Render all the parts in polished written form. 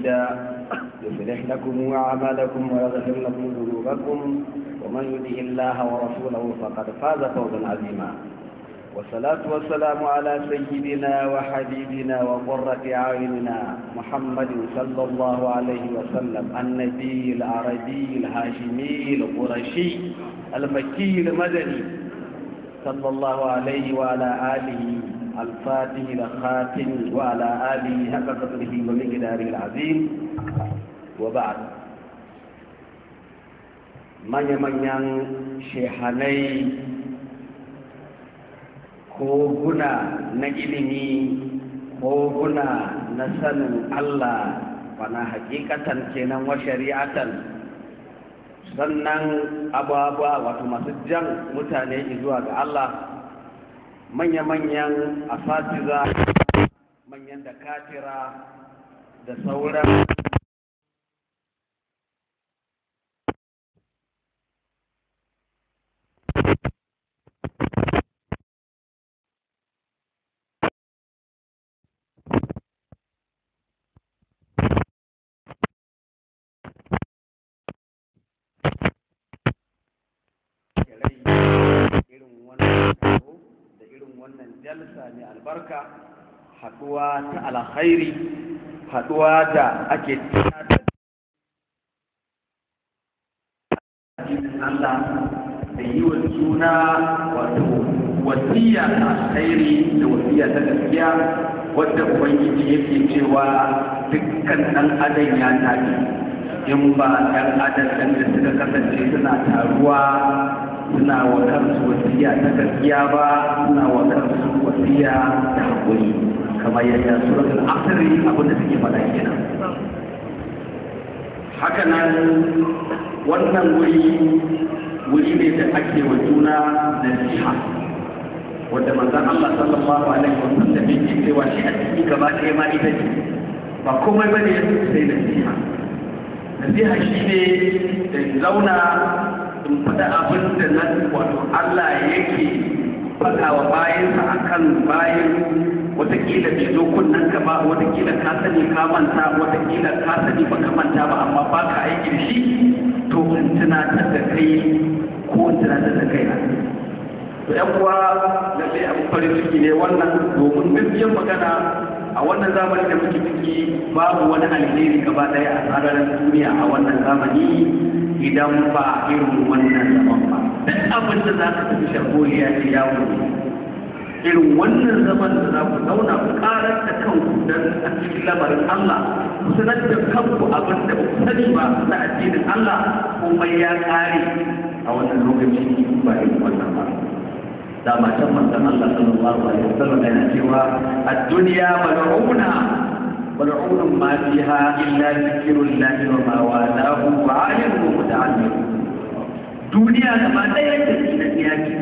سديدا يصلح لكم أعمالكم ويغفر لكم ذنوبكم، ومن يطع الله ورسوله فقد فاز فوزا عظيما. والصلاة والسلام على سيدنا وحبيبنا وقرة أعيننا محمد صلى الله عليه وسلم، النبي العربي الهاشمي القرشي المكي المدني، صلى الله عليه وعلى آله الفاتح الخاتم وعلى آله حق قدره ومقداره العظيم. وبعد، من يمن شيخاني koguna na ilimi, koguna na sanin Allah, wana hakikatan kenan wa shari'atan, sannan abubuwa wato masu jan mutane zuwa ga Allah, manya-manyan asatiza, manyan dakatira da sauran wannan jalsa mai albarka, haduwa ta alkhairi, haduwa da ake tunatar Allah da yi wa juna wato wasiya ta alkhairi da wasiya ta gaskiya, wadda Ubangiji yake cewa dukkan ɗan adam ya tafi in ba ɗan adam ɗin da suka kasance suna taruwa suna wa kansu wasiya ta gaskiya ba, suna wa kansu wasiya da haƙuri, kamar yadda suratul asr abin da suke faɗa kenan. Haka nan wannan wuri ne da ake wa juna nasiha, wanda manzon Allah sallallahu alaihi wasallam yake cewa shi a cikin gaba ɗaya ma ita ce, ba komai bane sai nasiha. Nasiha shine da zauna in faɗa abin da nan wato Allah yake faɗa wa bayansa a kan bayan, watakila bai zo kunnen ka ba, watakila ka sani ka manta, watakila ka sani ba ka manta ba amma ba ka aiki da shi, to in tunatar da kai ko in tunatar da kai na. To ƴan uwa, lalle abin farin ciki ne wannan, domin gaskiyar magana a wannan zamani da muke ciki babu wani alheri gaba ɗaya a sararin duniya a wannan zamani idan ba irin wannan zaman ba. Duk abin da za ka tafi sharholiya ce ya wuri, irin wannan zaman da za ku zauna ku karar da kanku don a cikin lamarin Allah, ku sanar da kanku abin da ba ku sani ba na addinin Allah, komai ya kare a wannan lokaci ba irin wannan ba. Dama can manzon Allah sallallahu alaihi wasallam yana cewa ad-dunya mal'una mal'unun ma fiha illa zikrullahi wa ma walahu wa 'alimun wa muta'allim. Duniya gaba ɗaya ta tsinanniya ce,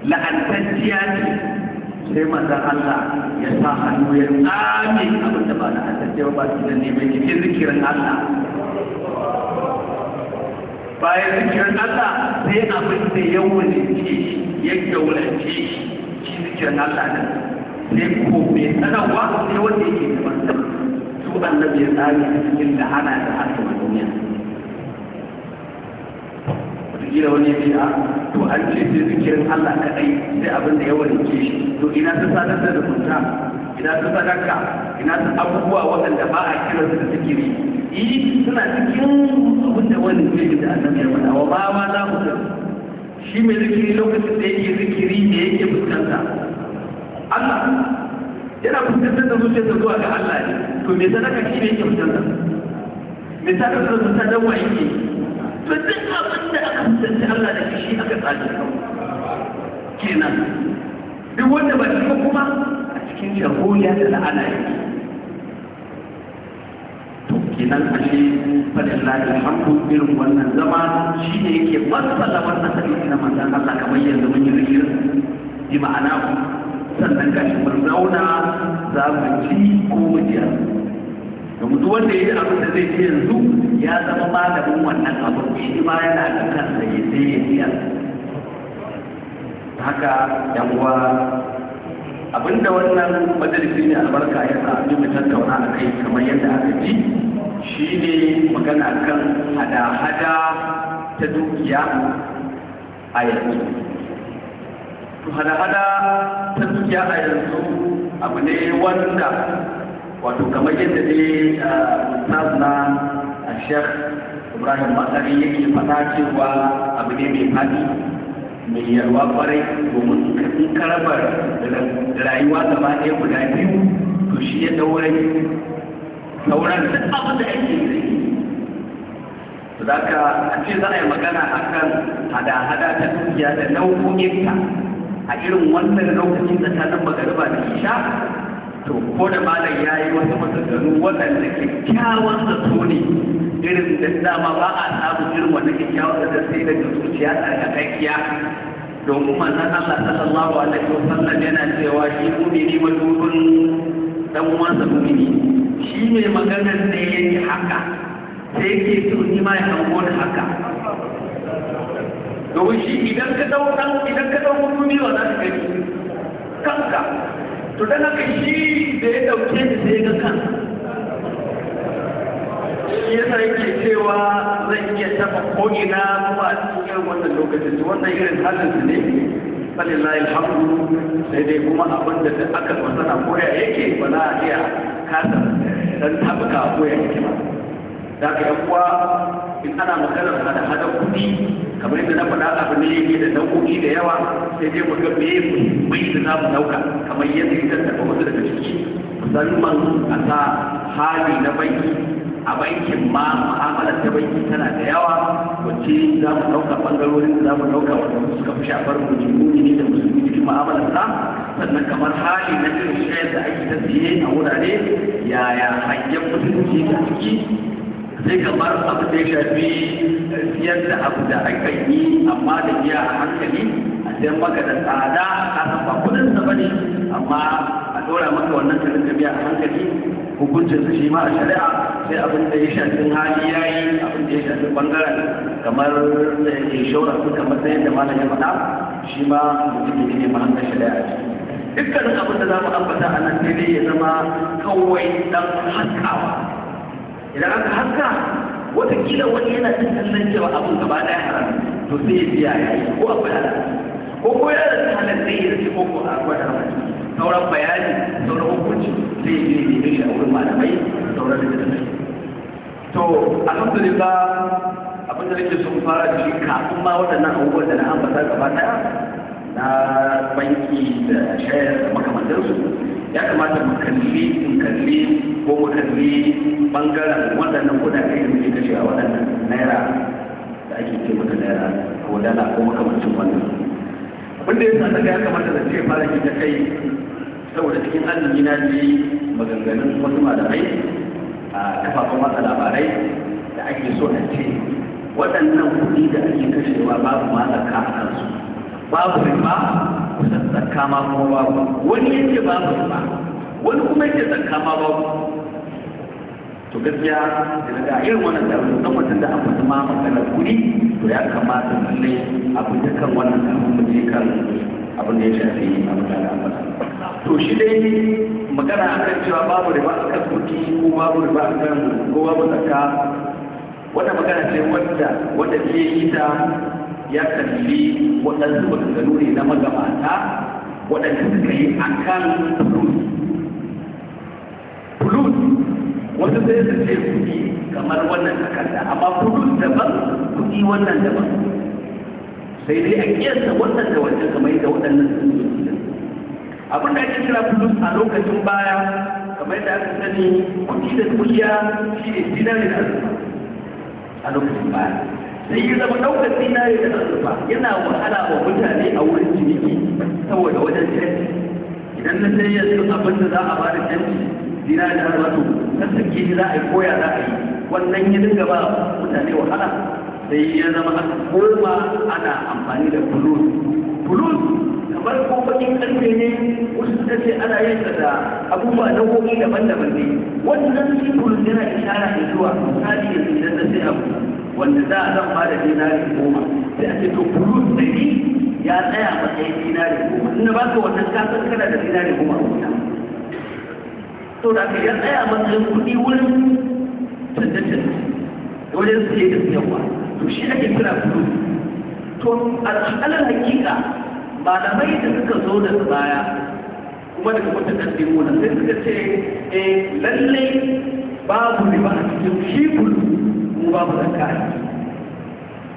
la'antacciya ce, sai manzon Allah ya sa hannu ya tsame abin da ba la'antacce ba, tsinanne bai cikin zikirin Allah. Bayan zikirin Allah sai abin da ya wuce shi, ya gaulace shi, shi zikirin Allah nan sai ko mai sanarwa sai wanda yake gaban sa, su annabi ya tsari a cikin la'ana da aka wa duniya. Wataƙila wani ya ce a to an ce sai zikirin Allah kaɗai sai abin da ya wadace shi, to ina su sadar da zumunta, ina su sadaka, ina su abubuwa waɗanda ba a kiransu da zikiri, suna cikin abin da wani ce da annabi ya faɗa wa ba ma za mu sani. Shi mai zikiri lokacin da yake zikiri ne yake fuskanta Allah, yana fuskantar da zuciyarsa zuwa ga Allah ne. To me sadaka shi ne yake fuskanta, me sadaka da zuciya dan wa yake? To duk abin da aka fuskanci Allah da shi aka tsaje kenan. Duk wanda ba shi kuma a cikin jaholiya da la'ana yake. To kenan ashe falillahi alhamdu irin wannan zama shine yake fassara wannan hadisi na manzon Allah kamar yanzu mun yi zikirin bi ma'ana, sannan gashi mun zauna za mu ci ko mu ji. Domin duk wanda ya ji abin da zai ci yanzu ya zama malamin wannan abin, shi ma yana da kansa ya sai ya biya. Haka yan uwa, abinda wannan majalisi ne albarka ya sa mu tattauna a kai kamar yadda aka ji, magana kan hada-hada ta dukiya a yanzu. To hada-hada ta dukiya a yanzu abu ne wanda wato kamar yadda dai ustaz na Sheikh Ibrahim Matsari yake faɗa cewa abu ne mai faɗi, mai yalwa kwarai, domin in ka raba rayuwa gaba ɗaya guda biyu to shi ya daure sauran duk abin da ake yi. To da ka a ce za a yi magana akan hada-hada ta dukiya da nau'o'inta a irin wannan lokaci tsakanin magariba da isha, to ko da malam ya yi wasu maganganu waɗanda kyakkyawan zato ne, irin da dama ba a samun irin wannan kyakkyawan zato sai daga zuciya tsarkakakkiya. Domin manzon Allah sallallahu alaihi wasallam yana cewa shi mumini madubin dan uwansa mumini. Shi mai maganar ne yake haka, sai yake so ni ma ya hango ni haka. Domin shi idan ka dau dan idan ka dau mumini wa za ka gani kanka. To dan haka shi da ya dauke ni sai ga kansa. Shi yasa yake cewa zan iya taɓa ko'ina kuma a cikin irin wannan lokacin. To wannan irin halin su ne, falillahi alhamdu. Sai dai kuma abin da aka masana koya yake ba za a iya kasa dan tabuka koya yake ba. Da haka yan uwa, in ana maganar hada-hada kuɗi kamar yadda na faɗa, abu ne yake da nau'o'i da yawa, sai dai mu ga meye muhimmai da za mu ɗauka kamar yadda ya tattaɓa wasu daga ciki, musamman a sa hali na banki. A bankin ma mu'amalar ta banki tana da yawa, wacce za mu ɗauka ɓangarorin da za mu ɗauka wanda suka fi shafar musulmi ne da musulmi cikin mu'amalar sa. Sannan kamar hali na irin shayar da ake ta siye a wurare, yaya hangen musulunci a ciki. Sai kamar abu da ya shafi siyar da abu da akan yi amma da biya a hankali, a siyan maka da tsada, ka san ba kudin sa bane, amma a dora maka wannan ka rinka biya a hankali, hukuncin sa shi ma a shari'a. Sai abin da ya shafi hali yayi, abin da ya shafi bangaren kamar insurance, kamar da yadda malam ya faɗa, shi ma mutum ne mahangar shari'a ciki. Dukkanin abin da za mu ambata a nan sai dai ya zama kawai dan haskawa. Idan aka haska, watakila wani yana jin kallon cewa abin gaba ɗaya haram, to sai ya biya ya yi ko akwai halal ko ya rasa halal sai ya rasa ko akwai haram. Sauran bayani, sauran hukunci sai ya je neme shi a wurin malamai, sauran littattafai. To alhamdulillah, abin da nake so mu fara da shi kafin ma waɗannan abubuwan da na ambata gaba ɗaya na banki da shayar da makamantansu, ya kamata mu kalli in kalli ko mu kalli bangaren waɗannan kuɗaɗe da muke kashewa, waɗannan naira da ake ce mata naira ko dala ko makamancin wannan. Abin da ya sa naga ya kamata da ce fara ki ta kai, saboda cikin azumi na ji maganganun wasu malamai a kafafen watsa labarai da ake so a ce waɗannan kuɗi da ake kashewa babu ma zakka a kansu, babu riba, kusan zakka ma kuma babu. Wani yace babu riba, wani kuma yace zakka ma babu. To gaskiya daga irin wannan da musamman da an fata ma maganar kuɗi, to ya kamata lallai a fita kan wannan kafin mu je kan abin da ya shafi abin da aka ambata. To shi dai magana akan cewa babu riba akan kuɗi ko babu riba akan ko babu zakka, wannan magana ce wanda ke yi ta ya kalli waɗansu maganganu ne na magabata waɗanda suka yi akan fulus. Fulus wasu sai su ce kuɗi kamar wannan takarda, amma fulus daban, kuɗi wannan daban. Sai dai a kiyasta wannan da wancan kamar yadda waɗannan sun zo. Abin da ake kira fulus a lokacin baya, kamar yadda aka sani, kuɗi da dukiya shi ne zinari da azurfa a lokacin baya. Sai ya zama ɗaukar zinari da azurfa yana wahala wa mutane a wurin ciniki, saboda wajen canji. Idan na sai yanzu abin da za a ba da canji zinari da azurfa, to sassake shi za a yi koya za a yi wannan, ya dinga ba mutane wahala. Sai ya zama aka koma ana amfani da fulus. Fulus kamar ko bakin karfe ne, wasu suka ce ana yin sa da abubuwa nau'o'i daban-daban ne. Wannan shi fulus yana ishara da zuwa misali yanzu idan na sai abu wanda za a zan bada dinari 10, sai a ce to fulus 100 ya tsaya matsayin dinari 10. In na baka wannan, ka san kana da dinari 10 a wuta. To da ka ya tsaya matsayin kuɗi wurin canje-canje. wajen siye da siyarwa, to shi ake kira fulus. To alal hakika malamai da suka zo daga baya kuma daga mutakaddimuna sai suka ce eh lalle babu riba a cikin shi fulus, mu babu zakka a ciki.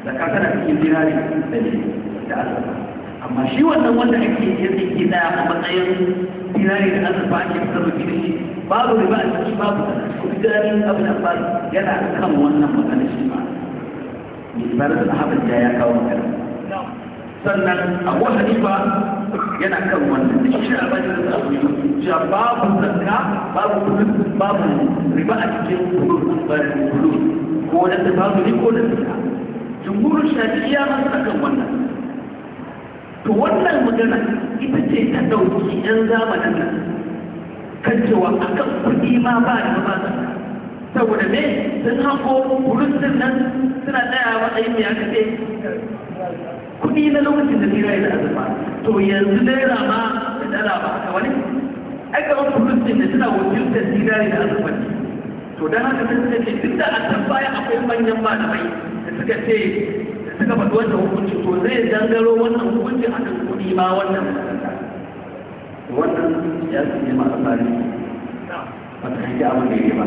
Zakka tana cikin dinari da ne da azurfa, amma shi wannan wanda ake yake ke tsaya a matsayin dinari da azurfa ake tasarrufi da shi, babu riba a ciki, babu zakka. To dinari abu da ba yana kan wannan magana shi ma mai ibarar da Ahmad ya kawo magana. Sannan Abu Hanifa yana kan wannan, da shi albashi da Abu Yusuf cewa babu zakka, babu fulus, babu riba a cikin fulus ko da babu ni ko da zakka. Jumhurin Shafi'iyya ma suna kan wannan. To wannan magana ita ce ta ɗauki 'yan zamanin nan kan cewa akan kuɗi ma ba da ba zakka, saboda me sun hango fulus din nan suna tsaya matsayin me aka ce kuɗi na lokacin da naira da azurfa. To yanzu naira ma da dala ba haka wani ai kamar fulus din da suna wakiltar dinari da azurfa ne. To dan haka sai suka ce duk da a can baya akwai manyan malamai da suka ce da suka faɗi wannan hukunci, to zai dangaro wannan hukunci akan kuɗi ma wannan wannan ya su ne masu tsari ba ta hangi abin da ya ba.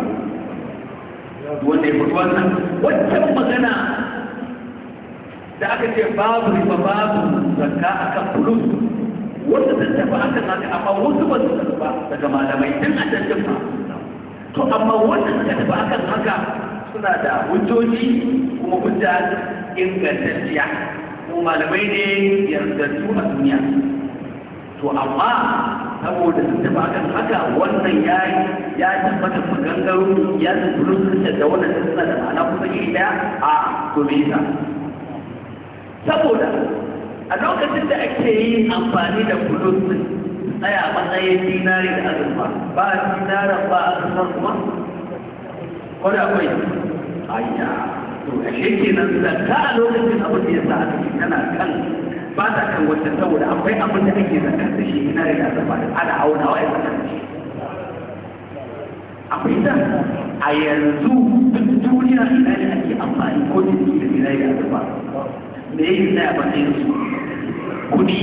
Wanda ya faɗi wannan wancan magana da aka ce babu riba babu zakka akan fulus, wasu sun tafi akan haka, amma wasu ba su tafi ba daga malamai tun a can ba. To amma wanda suka tafi akan haka suna da hujjoji kuma hujja ingantacciya, ko malamai ne yardattu a duniya. To amma saboda sun tafi akan haka, wannan ya ya tabbata magangaro ya fulus da wannan suna da ma'ana kusa iri ɗaya. A to me yasa? Saboda a lokacin da ake yin amfani da fulus din tsaya matsayin dinari da azurfa, ba dinaran ba azurfan kuma ko da akwai ayya. To ashe kenan zakka a lokacin abin da ya sa aka ce tana kan ba ta kan wacce, saboda akwai abin da ake zakka da shi dinari da azurfa da ana aunawa ya zakka da shi. Akwai ta a yanzu duk duniya ina ne ake amfani ko jiki da dinari da azurfa, me yake tsaya matsayin su kuɗi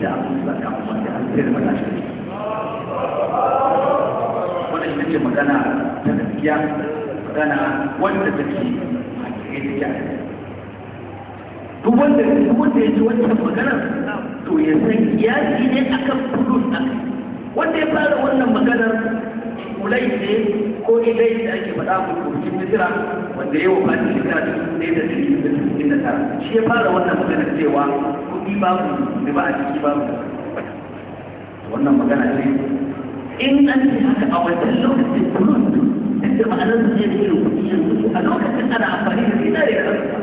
da abin zakka wanda an sayar da shi. Wannan ita ce magana ta gaskiya, magana wanda take hakika take. Duk wanda ya ji wancan magana to ya san kiyasi ne akan fulus akai. Wanda ya fara wannan maganar Ulai ne ko Ilai da ake faɗa a kurkucin Misira, wanda ya wafati shekara ta 1999, shi ya fara wannan maganar cewa kuɗi babu riba a ciki babu. Wannan magana ce in an ce haka a wancan lokacin fulus duk da ma'anar su ne da irin kuɗi yanzu, a lokacin ana amfani da zinare da azurfa,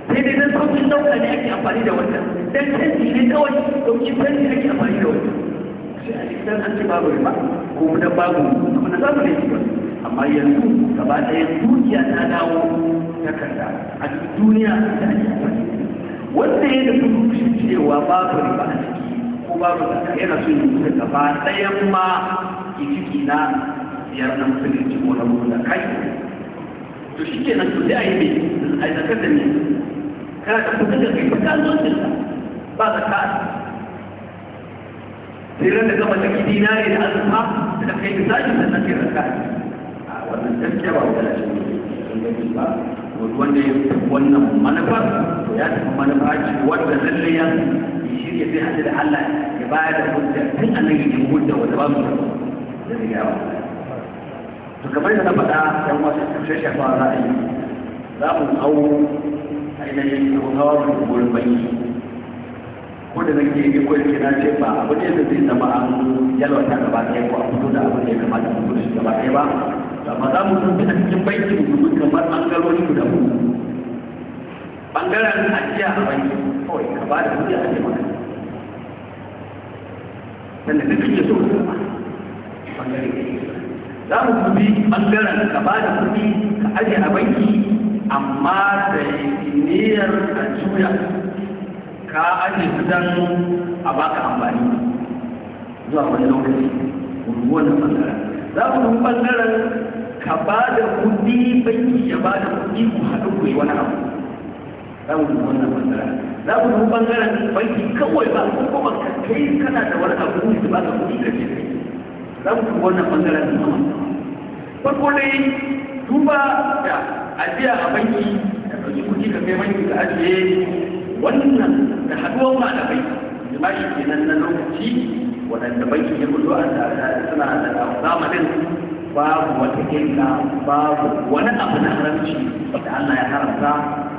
sai dai dan sauƙin ɗauka ne ake amfani da wancan, dan canji ne kawai sauƙin canji ake amfani da wancan. Sai a cikin an ce babu riba ko dan babu abin da zamu ne ba. Amma yanzu gaba ɗaya dukiya ta dawo takarda a duk duniya da ake amfani. Wanda ya nufi cewa babu riba a ciki ko babu zakka yana so ya mutu gaba ɗayan ma ciki na biyar na musulunci ko na mutu da kai. To shi kenan, to sai a yi mai a yi zakar da ne kana da kudin da kai ta kasuwancin ka ba zakka a ciki. Sai ran da gama saki dinari da azurfa da kai misali sannan kai zakka a ciki. A wannan gaskiya ba wata shi ne inganci ba. Wanda ya tafi wannan manufar to ya tafi manufa ce wanda lalle ya shirya zai haɗu da Allah ya bayar da hujja tun a nan yake hujja wanda ba mu da zai yawa. To kamar da na faɗa yan wasu ƙarshen shafa za a yi, za mu hau ainihin abin hawa mu gurin banki. Ko da nake yi ko yake na ce ba abu ne da zai zama an yalwata gaba ɗaya ko a fito da abin da ya kamata a fito da shi gaba ɗaya ba. Amma za mu dubi a cikin banki mu dubi kamar ɓangarori guda huɗu. Ɓangaren ajiya a banki kawai ka ba da kuɗi a ajiye maka, sannan duk kake so ka karɓa ɓangare ne. Za mu dubi ɓangaren ka ba da kuɗi ka ajiye a banki amma da niyyar a juya ka ajiye su don a baka amfani zuwa wani lokaci. Mu dubi wannan ɓangaren. Za mu dubi ɓangaren ka ba da kuɗi, banki ya ba da kuɗi, ku haɗu ku yi wani abu. Za mu dubi wannan bangaren, za mu dubi bangaren banki kawai ba ko kuma ka kai kana da wani abu da ba ka kuɗi ka ce kai. Za mu dubi wannan bangaren musamman. Farko dai duba da ajiya a banki, ka ɗauki kuɗi ka kai banki ka ajiye, wannan da haɗuwar malamai jima'i kenan na lokaci waɗanda banki ya fito a suna da zamanin, babu wata illa, babu wani abu na haramci da Allah ya haramta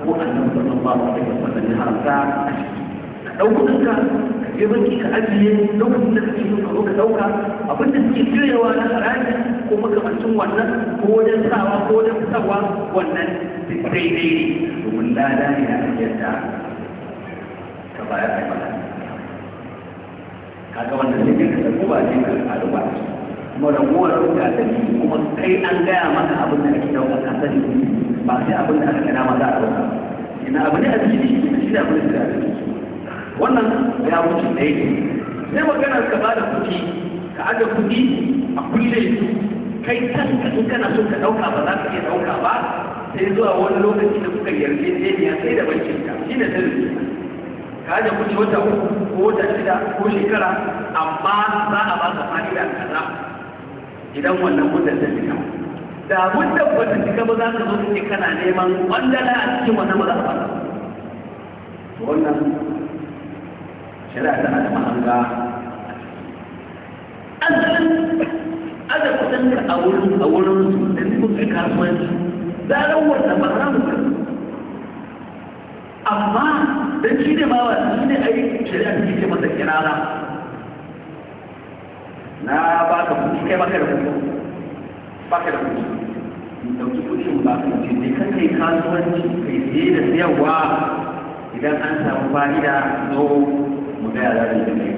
ko annabi sallallahu alaihi wasallam ya haramta a ciki. Ka ɗau kuɗinka ka je banki ka ajiye, lokacin da kake so ka zo ka ɗauka, abin da suke cirewa na haraji ko makamancin wannan ko wajen sawa ko wajen fitarwa, wannan daidai ne, domin lada ne na ajiyar da ka bayar a maka. Kaga wannan sai kai ka ɗauko ba sai ka ƙaru ba, kuma raguwar da dalili, kuma kai an gaya maka abin da ake ɗauka ka sani, ba sai abin da aka gana ma za a ɗauka. Ina abu ne a fili shi da abin da aka wannan ya wuce ɗaya ne. Sai maganar ka ba da kuɗi, ka aje kuɗi a kulle su, kai kanka in kana so ka ɗauka ba za ka iya ɗauka ba sai zuwa wani lokaci da kuka yarjejeniya sai da bankin ka, shi ne sirri. Ka aje kuɗi wata 3 ko wata 6 ko shekara, amma za a baka fa'ida kaza idan wannan muddar ta cika. Da muddar ba ta cika ba za ka zo ka ce kana neman kwandala a cikin wannan ba za a baka. Wannan shari'a tana da mahanga. Asalin aje kuɗinka a wurin su da nufin kasuwanci, zarar wanda ba haramun ba, amma dan shi ne ma shi ne ai shari'a take ce masa kirara. Na baka kuɗi, kai baka da kuɗi, baka da kuɗi, in ɗauki kuɗi in baka, ce ne kan kai kasuwanci, kai siye da siyarwa, idan an samu fa'ida zo mu ga ya za mu yi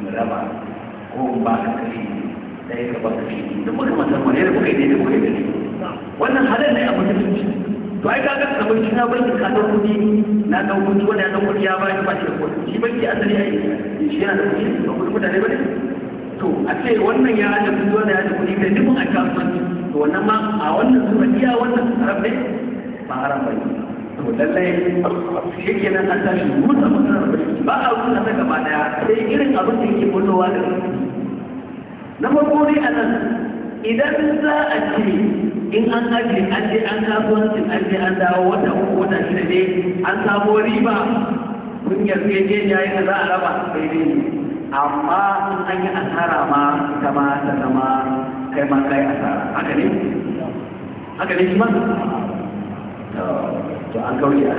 mu raba, ko in baka kashi ɗaya ka baka kashi biyu, duk muka masar wani da muka yi daidai muka yi daidai. Wannan halal ne a musulunci. To ai kaga kamar shi na banki ka ɗau kuɗi, na ɗau kuɗi, wanda ya ɗau kuɗi ya bayar ba shi da kuɗi, shi banki asali ai shi yana da kuɗi, ba kuɗi mutane ba ne. To a ce wannan ya aje kuɗi, wannan ya aje kuɗi, kai duk a kasuwanci, to wannan ma a wannan sura iya wannan haram ne ba haram ba ne. To lallai shi kenan an tashi rusa maganar banki, ba a rusa ta gaba ɗaya sai irin abin da yake bullowa da na farko dai a nan. Idan za a ce in an aje an je an kasuwancin, an je an dawo wata 3 wata 6 ne an samo riba, kun yarjejeniya yadda za a raba daidai ne, amma in an yi asara ma ita ma ta zama kai ma kai asara. Haka ne, haka ne shi ma. To an kauce a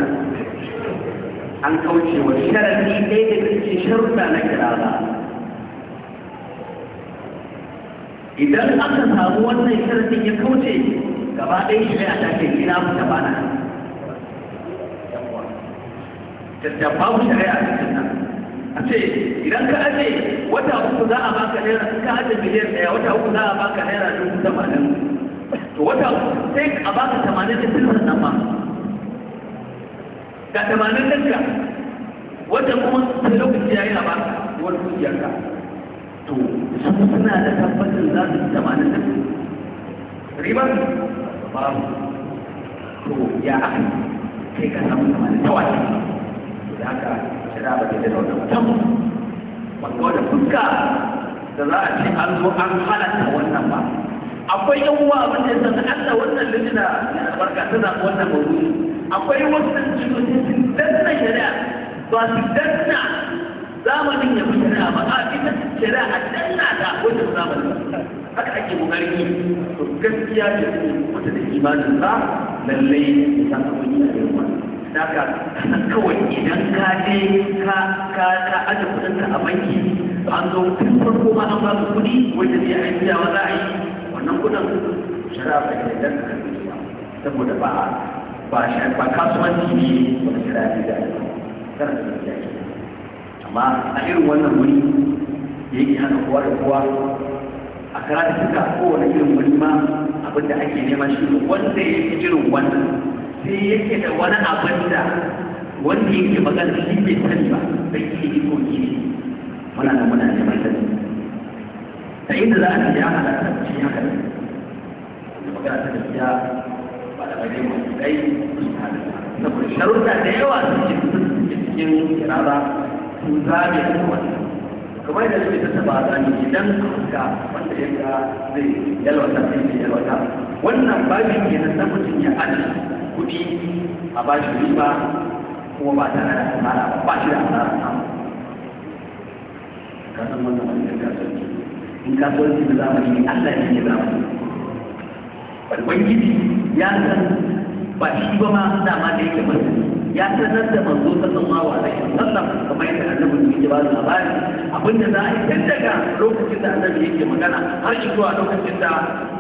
an kauce wa sharadi ɗaya daga cikin sharuɗa na kirara. Idan aka samu wannan sharadin ya kauce gaba ɗaya, shari'a ta ce ina fita bana da babu shari'a a cikin nan. A ce idan ka aje wata 3 za a baka naira, in ka aje miliyan 1 wata 3 za a baka naira 80,000, to wata 3 sai a baka 80 da sirrin nan ma ga 80 ɗinka, wata kuma sai lokaci ya yi a baka wani dukiyarka. To su suna da tabbacin za su ci 80 ɗin riba babu. To ya aka kai ka samu 80 ta wace? To da haka shari'a ba ta da wannan mutum ba ga wata fuska da za a ce an zo an halatta wannan ba. Akwai yan uwa abin da ya san Allah wannan lijina na albarka ta zaɓi wannan mawdu'i. Akwai wasu da su sai sun danna shari'a, ba su danna zamanin ya fi shari'a ba, a ita shari'a a danna ta wajen zamanin haka ake kokarin yi. To gaskiya ce wata da imanin sa lallai ya san abin yi a irin wannan. Daga kasan kawai idan ka je ka ka ka aje kuɗinka a banki, an zo tun farko ma an baka kuɗi wanda zai aiki da za a yi wannan kuɗin, shari'a ba ta yarda ka karɓi su ba, saboda ba ba ba kasuwanci ne ba, shari'a ce da kana da gaskiya ke. Amma a irin wannan wuri da yake hana kowa da kowa a karatu duka kowane irin wuri ma, abin da ake nema shi ne wanda ya fi irin wannan sai yake da wani abin da wanda yake magana shi bai sani ba, bai iya iko ne. Muna da muna neman sani ta inda za a ce ya halatta shi haka ne. Magana ta gaskiya ba da bane masu kai su halatta, saboda sharuɗa da yawa suke cikin kirara sun zame da wannan. Kamar yadda suke tattaba zani idan ga wanda ya ga zai yalwata sai ya yalwata. Wannan babin kenan na mutum ya aji kuɗi a ba shi riba kuma ba tare da asara ba, ba shi da asara samu. Ka san wannan wani irin kasuwanci? In kasuwanci na zamani ne, Allah ne ya zamani. Ubangiji ya san ba shi ba ma dama da yake masa ya sanar da manzo sallallahu alaihi wasallam, kamar yadda annabi yake ba da labari abinda za a yi tun daga lokacin da annabi yake magana har zuwa lokacin da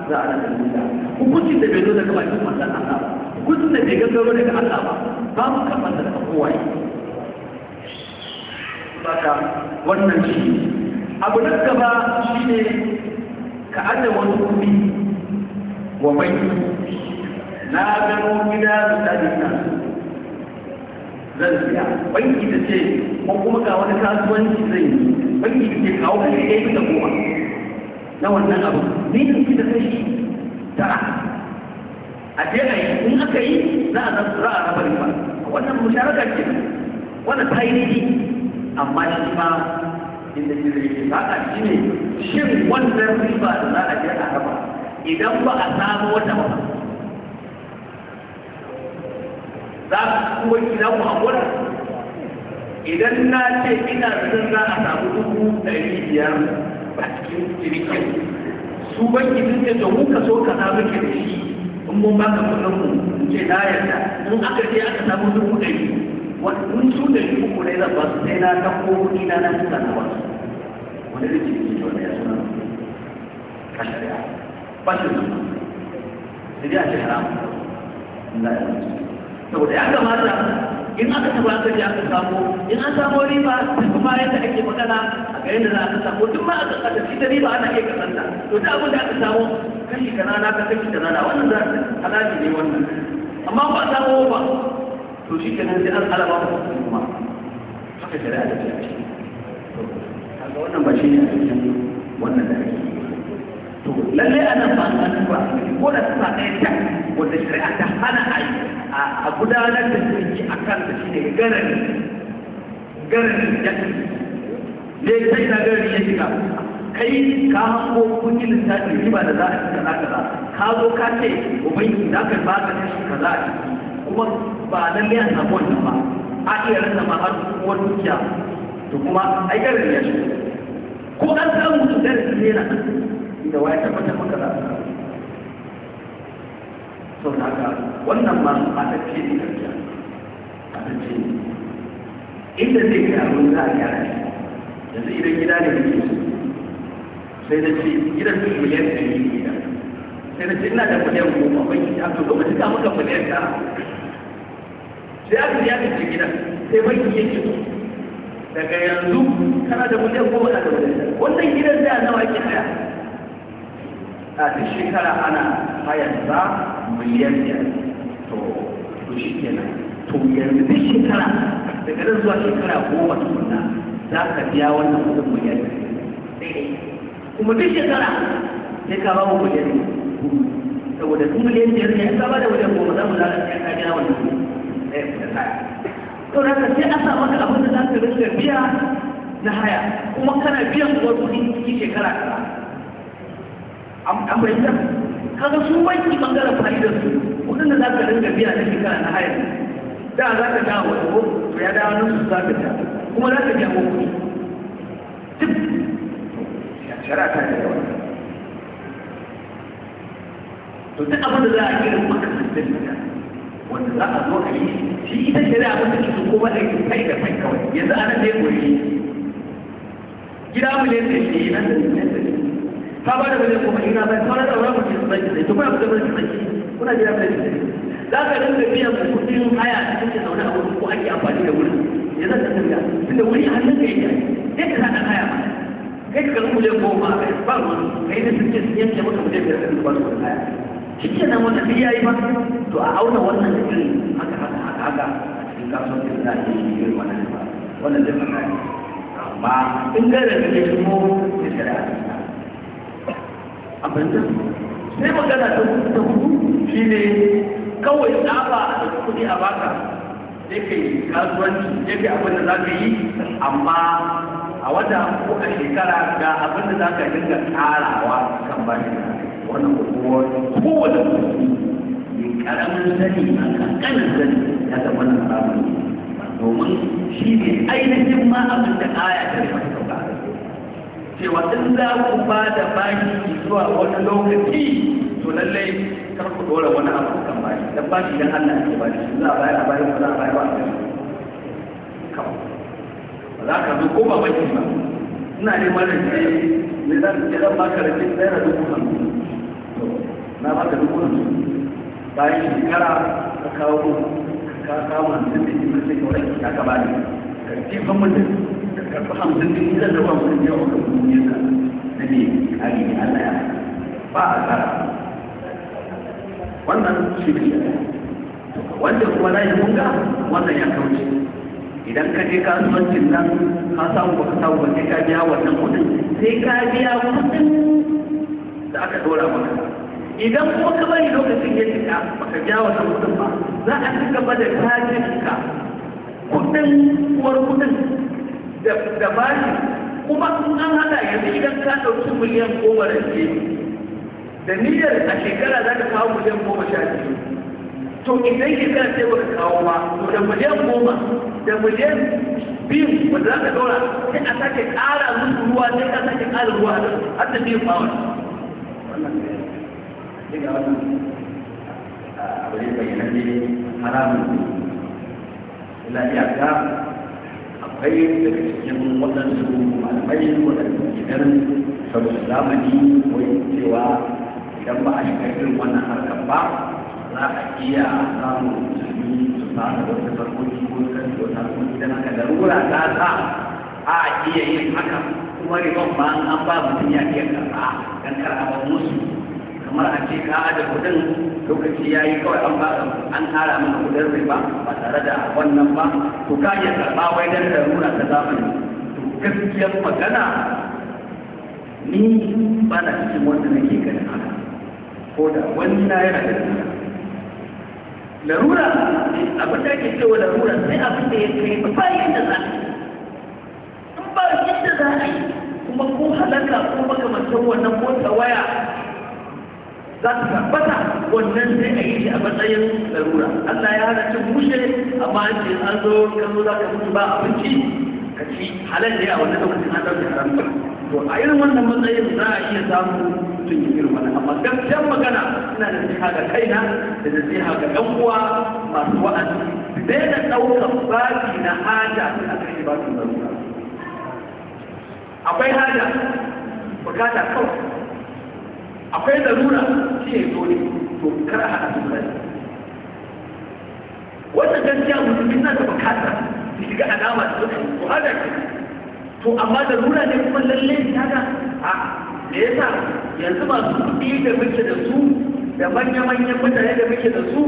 za a rasa duniya. Hukuncin da bai zo daga bakin manzon Allah ba, hukuncin da bai gangaro daga Allah ba, babu kamar da daga kowaye. Saka wannan shi abu na gaba shine ka aje wani kuɗi wa banki. Na gano gida misali na zan siya, banki ta ce, ko kuma ga wani kasuwanci zan yi, banki ta ce kawo kashi 1 bisa 10 na wannan abu, ni in fi da kashi 9, a je a yi. In aka yi, za a raba riba. Wannan musharaka ce, wannan ta yi daidai. Amma shi ma inda shi zai yi saƙa shi ne, shin wannan riba da za a je a raba, idan ba a samu wata ba, za ku kuma za ku haƙura? Idan na ce ina zaton za a samu 500,000 a cikin cinikin, su banki sun ce to mu kaso kaza muke da shi, in mun baka kuɗin mu, in ce na yarda, in aka je aka samu 100,000, in su 300 ne zan ba su, sai na ɗauko kuɗi na na cika na ba su. Wani da ciniki ne wanda ya suna a shari'a? Ba shi da sai dai a ce haram. Saboda ya kamata in aka taba aka je aka samu, in an samu riba ta kuma yadda ake magana a ga yadda za a samu, duk ma aka kasa shi da riba ana iya kasanta. To duk abin da aka samu, kashi kaza na ka, kashi kaza na, wannan za halali ne wannan. Amma ba a samu ba, to shi kenan sai an alaba ba kuma haka shari'a da ce. To kaga wannan ba shi ne a cikin wannan da ake. To lalle anan ba an duba ko da sifa ɗaya tak wanda shari'a ta hana a gudanar da ciniki a kan da shi ne garari. Garari ya ne sai na garari ya shiga. Kai ka hango kun yi lissafi riba da za a ci kaza kaza, ka zo ka ce ubangi za ka ba ka kashi kaza a ciki, kuma ba lalle a samu wannan ba, a iya rasa ma har uwar dukiya. To kuma ai garari ya shiga. Ko an samu, to garari ne na inda waya tabbatar maka za a samu. Sau da haka wannan ma ɓatacce ne, gaskiya ɓatacce ne. Inda zai kai abin za a gyara shi, yanzu idan gida ne nake so, sai na ce gidan 100 miliyan ne gida, sai na ce ina da 10 miliyan, banki ta to lokacin ka maka 9 miliyan, sai aka je aka ce gidan, sai banki ya ce daga yanzu kana da 10 miliyan na da 9 miliyan. Wannan gidan da nawa ake haya? A duk shekara ana hayar sa 5 miliyan. To shi kenan. To yanzu duk shekara daga nan zuwa shekara 10 tukunna za ka biya wannan kudin 1 miliyan, kuma duk shekara sai ka ba mu 4 miliyan, saboda duk 5 miliyan ne ka ba da 10 miliyan za mu lalata ka biya wannan kudin da haya. To haka sai a sa maka abin da za ka rinka biya na haya, kuma kana biyan uwar kuɗi cikin shekara kaza. An fahimta? Kaga su banki bangaren fa'idar su, kuɗin da za ka rinka biya na shekara na haya, da za ka dawo wani ko to ya dawo nan su za ka biya, kuma za ka biya ko kuɗi duk. Shari'a ta da wannan. To duk abin da za a irin makamantan haka wanda za a zo a yi shi, ita shari'a abin da ke so ko ba a yi kai da kai kawai. Yanzu ana ne koyi gida 100 miliyan nan da 100 miliyan, ka ba da 10 miliyan ina bai sauran da wani mutum zai zai to kuna fita miliyan zai kuna biya 1 miliyan, za ka dinga biyan kuɗin haya da kake zaune a wurin ko ake amfani da wurin. Ya zan tafiya tunda wuri a hannun ka yake, sai ka sa ɗan haya ma, kai ka karɓi 10 miliyan a kai ba ruwan kai da suke sun yanke maka 5 miliyan ka ba su kuɗin haya. Shi kenan wannan sai yayi ba. To a auna wannan da irin haka haka haka haka a cikin kasuwancin da za a yi irin wannan ba, wannan zai fara ne. Amma in gaira da ke shigo, sai shari'a ta sa. An fahimta? Sai magana ta hudu shine kawai tsaba a ɗauki kuɗi a baka sai ka yi kasuwanci, sai ka yi abin da za ka yi, amma a wata ko a shekara ga abin da za ka dinga ƙarawa kan bashi da wannan. Kowane musulmi mai ƙaramin sani a ƙanƙanin sani ya san wannan haramun ne, domin shi ne ainihin ma abin da aya ta rufe sauka cewa in za ku ba da bashi zuwa wani lokaci to lallai kar ku dora wani abu kan bashi, dan bashi dan Allah ake bashi, za a bayar a bayar, ba za a bayar ba a bayar. Kawai ba za ka zo ko ba banki ba, ina neman rance ne, zan ce zan baka rance ₦50,000, to na baka 50,000, bayan shekara ka kawo ka kawo 50 da ka ce kawai ya ka bani, ka jefa mun da ka karɓi 50 din, zan karɓi 50 ne wa ka duniyar ka na ne kari ne Allah ya ba a tsara wannan shi ne. Wanda kuma na yi kunga wannan ya kauce, idan ka je kasuwancin nan ka samu baka samu ba sai ka biya wannan kuɗin, sai ka biya kuɗin da aka ɗora maka. Idan kuma ka bari lokacin ya cika baka biya wannan kuɗin ba, za a ci gaba da cajin ka kuɗin uwar kuɗin da bashi. Kuma in an haɗa yanzu idan ka ɗauki 10,000,000 rance da niyyar a shekara za ka kawo 12,000,000, to idan shekara sai baka kawo ba, to da 10,000,000 da 2,000,000 wanda za ka ɗora sai a sake ƙara musu ruwa, sai ka sake ƙara ruwa har da biyun bawon. Wannan ne ga wannan abu ne bayyana ne haramun ne. Illa iyaka akwai daga cikin waɗansu malamai waɗanda ke ganin saboda zamani wai cewa idan ba a shiga irin wannan harkar ba za a iya samun musulmi su fara wata farkoki ko kan wata harkoki, don haka larura ta sa a iya yin haka, kuma riban ba an ba mutum ya iya karɓa don kar a bar musu, kamar a ce ka aje kuɗin lokaci ya yi kawai an ba an tara mana kuɗin riba ba tare da wannan ba, to ka iya karɓa wai don larura ta zamani. To gaskiyar magana ni ba na cikin wanda nake ganin haka, ko da wani na yana da larura. Abin da ake cewa larura sai abin da ya kai ba yadda za a yi, in ba yadda za a yi kuma ko halaka ko makamantan wannan ko tawaya za ta tabbata, wannan sai a yi shi a matsayin larura. Allah ya hana cin mushe, amma an ce an zo ka zo za ka mutu ba abinci ka ci halal ne a wannan lokacin an ɗauke haramta. To a irin wannan matsayin za a iya samu mutum ya irin wannan. Amma gaskiyar magana ina da nasiha ga kaina da nasiha ga ɗan uwa masu wa'azi, daina ɗaukar babi na haja suna kai shi babin larura. Akwai haja bukata kawai, akwai larura shi ne dole, to kar a haɗa su guda. Wannan gaskiya musulmi na da bukata su shiga alama da suka to haja ke, to amma larura ne kuma lalle ta ga a me yasa yanzu masu kuɗi da muke da su da manya-manyan mutane da muke da su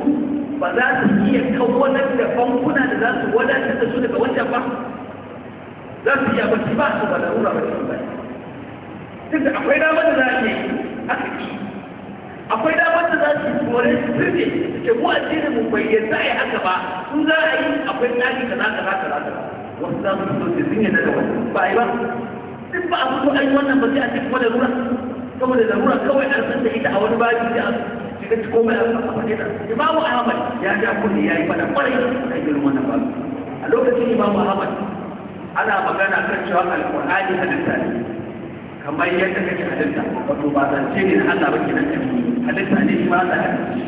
ba za su iya kawalar da bankuna da za su wadatar da su daga wancan ba, za su iya ba ba su ba larura ba ce ba. Tunda akwai damar da za a yi aka ki, akwai damar da za su kore su sirne su ce mu addinin mu bai yadda a yi haka ba, in za a yi akwai tsari kaza kaza kaza kaza, wasu za su fito su sun yadda da wannan ba a yi ba. Duk ba a fito an yi wannan ba sai a cikin wani larura, saboda larura kawai an san da ita a wani baji sai a shiga cikin komai a faɗe ta. Imamu Ahmad ya ja kunne ya yi faɗa ƙwarai kan irin wannan babu. A lokacin Imamu Ahmad ana magana kan cewa Alƙur'ani halitta ne kamar yadda kake halitta, wato ba zance ne na Allah ba kenan, halitta ne shi ma Allah ya halitta shi.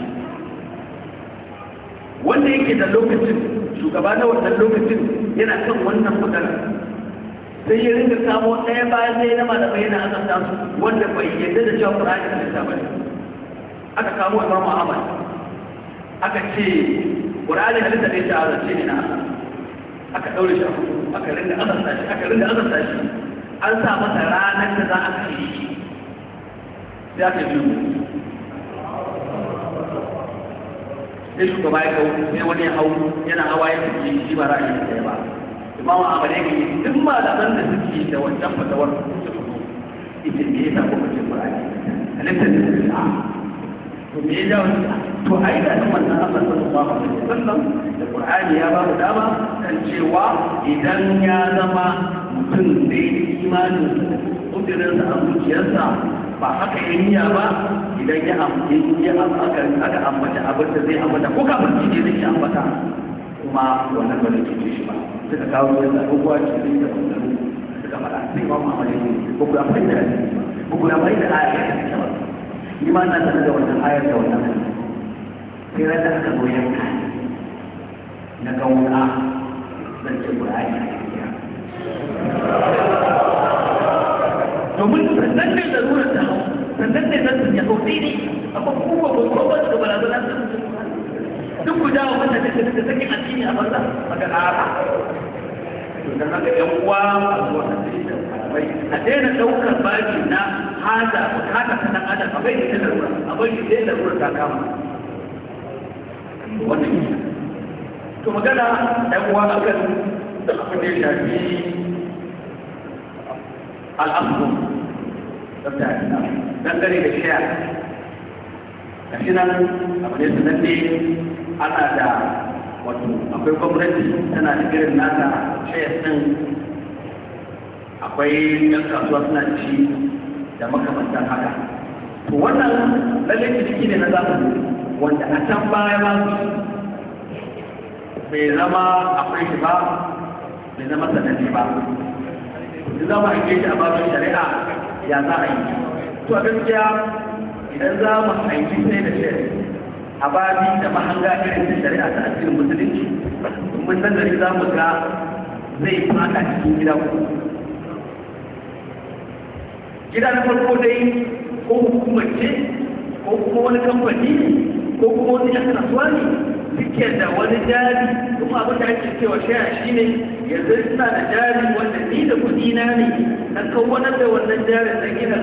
Wanda yake da lokacin shugaba na wannan lokacin yana kan wannan magana, sai ya rinka kamo ɗaya bayan ɗaya na malamai yana azabta su wanda bai yarda da cewa Qur'ani halitta ba ne. Aka kamo Imam Ahmad aka ce Qur'ani halitta ne, ta azabce ne na Allah. Aka ɗaure shi a kurkuku, aka rinka azabta shi, aka rinka azabta shi, an sa masa ranar da za a kashe shi, sai aka yi sai shugaba ya kawo, sai wani ya hau yana hawa ya fice shi ba ra'ayin ɗaya ba. Imamu Ahmad ya gani duk malaman da suke da wancan fatawar su fito, ita me yasa kuka ce Qur'ani halitta ne? A To me ya jawo? To ai da nan manzon Allah sallallahu alaihi wasallam da Qur'ani ya ba mu dama kan cewa idan ya zama mutum da imanin kudirinsa a zuciyarsa ba haka ya niyya ba, idan ya aka ambata abin da zai ambata ko kafin ne zai ambata kuma wannan ba zai cuce shi ba. Suka kawo yadda abubuwa ce da maganganu suka faɗa sai ba mu amare ne ko ku amfani da ko ku amfani da ayar da take ba. Ni ma na sanar da wannan ayar da wannan hadisi. Sai ran da aka zo yanka na ga wuka zan ce Qur'ani a gaskiya. Domin sannan ne lalurar ta hau, sannan ne zan ya hau daidai, amma kuma ba ko ba su barazana su duk ku dawo mutane da suka saki addini a banza maka a'a. To dan haka ƴan uwa masu wannan da malamai a daina ɗaukar babi na haza bukata ta ɗan adam a bai da larura, a bai da larura ta kama. Wannan shi. To magana ƴan uwa akan abin da ya shafi al'aslu tsafta dangane da shaya. Gashi nan abu ne sananne ana da wato akwai gwamnati tana da irin nata shayar ɗin, akwai yan kasuwa suna da shi da makamantan haka. To wannan lallai ciniki ne na zamani wanda a can baya ba bai zama akwai shi ba, bai zama sananne ba. Idan za mu hange shi a babin shari'a ya za a yi? To a gaskiya idan za mu hangi sai da shari'a a babi da mahanga irin ta shari'a ta addinin musulunci, mun nazari za mu ga zai fada cikin gida uku. Gida na farko dai ko hukumar ce ko kuma wani kamfani ko kuma wani yan kasuwa ne suke da wani jari, kuma abin da ake cewa shaya shine yanzu suna da jari wanda ni da kuɗi na ne na kawanar da wannan jarin na gina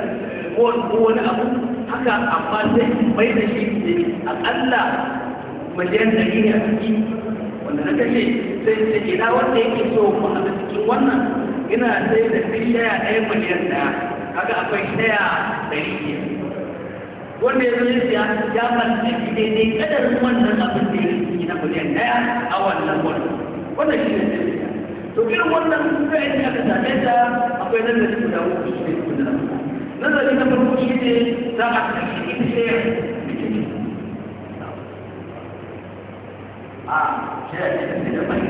ko wani abu haka, amma sai mai da shi ne aƙalla 100 miliyan ne a ciki wanda na kashe, sai ce ina wanda yake so mu haɗa cikin wannan, ina sai da sai shaya ɗaya 1 miliyan, kaga akwai shaya 500. Wanda ya zo ya siya ya mallaki daidai kadarin wannan abin da ya ciki na 1 miliyan a wannan wannan. Wannan shi ne sai. To irin wannan sai da aka same ta akwai nazari guda uku shi ne guda. Nazari na farko shi ne za a kashe ita shayar a shayar ce ta da mai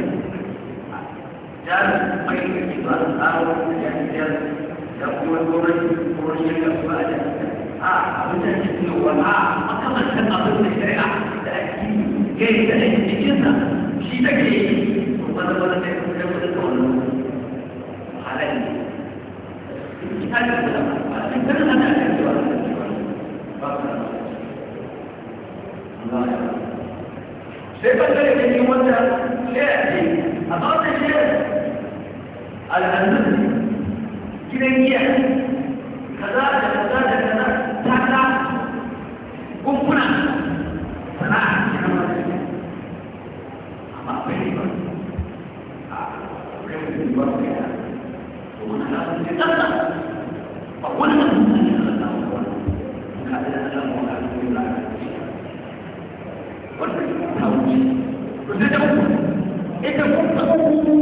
jarin mai da ke zuwa da tsaro da ya siyar da kuma gwamnati ko wani yanka kasuwa a jami'a a abin da ake siyowa a makamantan abin da shari'a da ake yi da ake cikinsa shi take yi to maza maza sai kuma kai kudin ka wannan halal ne. Kitabin da ba a cikin ana da cewa ba sai bangare da ne wanda shari'a ce, amma wata shari'a al'adu gidan giya kaza da kaza da kaza tata kunkuna sana'a ce na wata, amma akwai riba a kai mutum ba su kai to wani alamun ne tsantsa ba wani abu ne da Allah ta wani ka da Allah mu ka da wannan ta wuce. To sai ta uku, ita kuma uku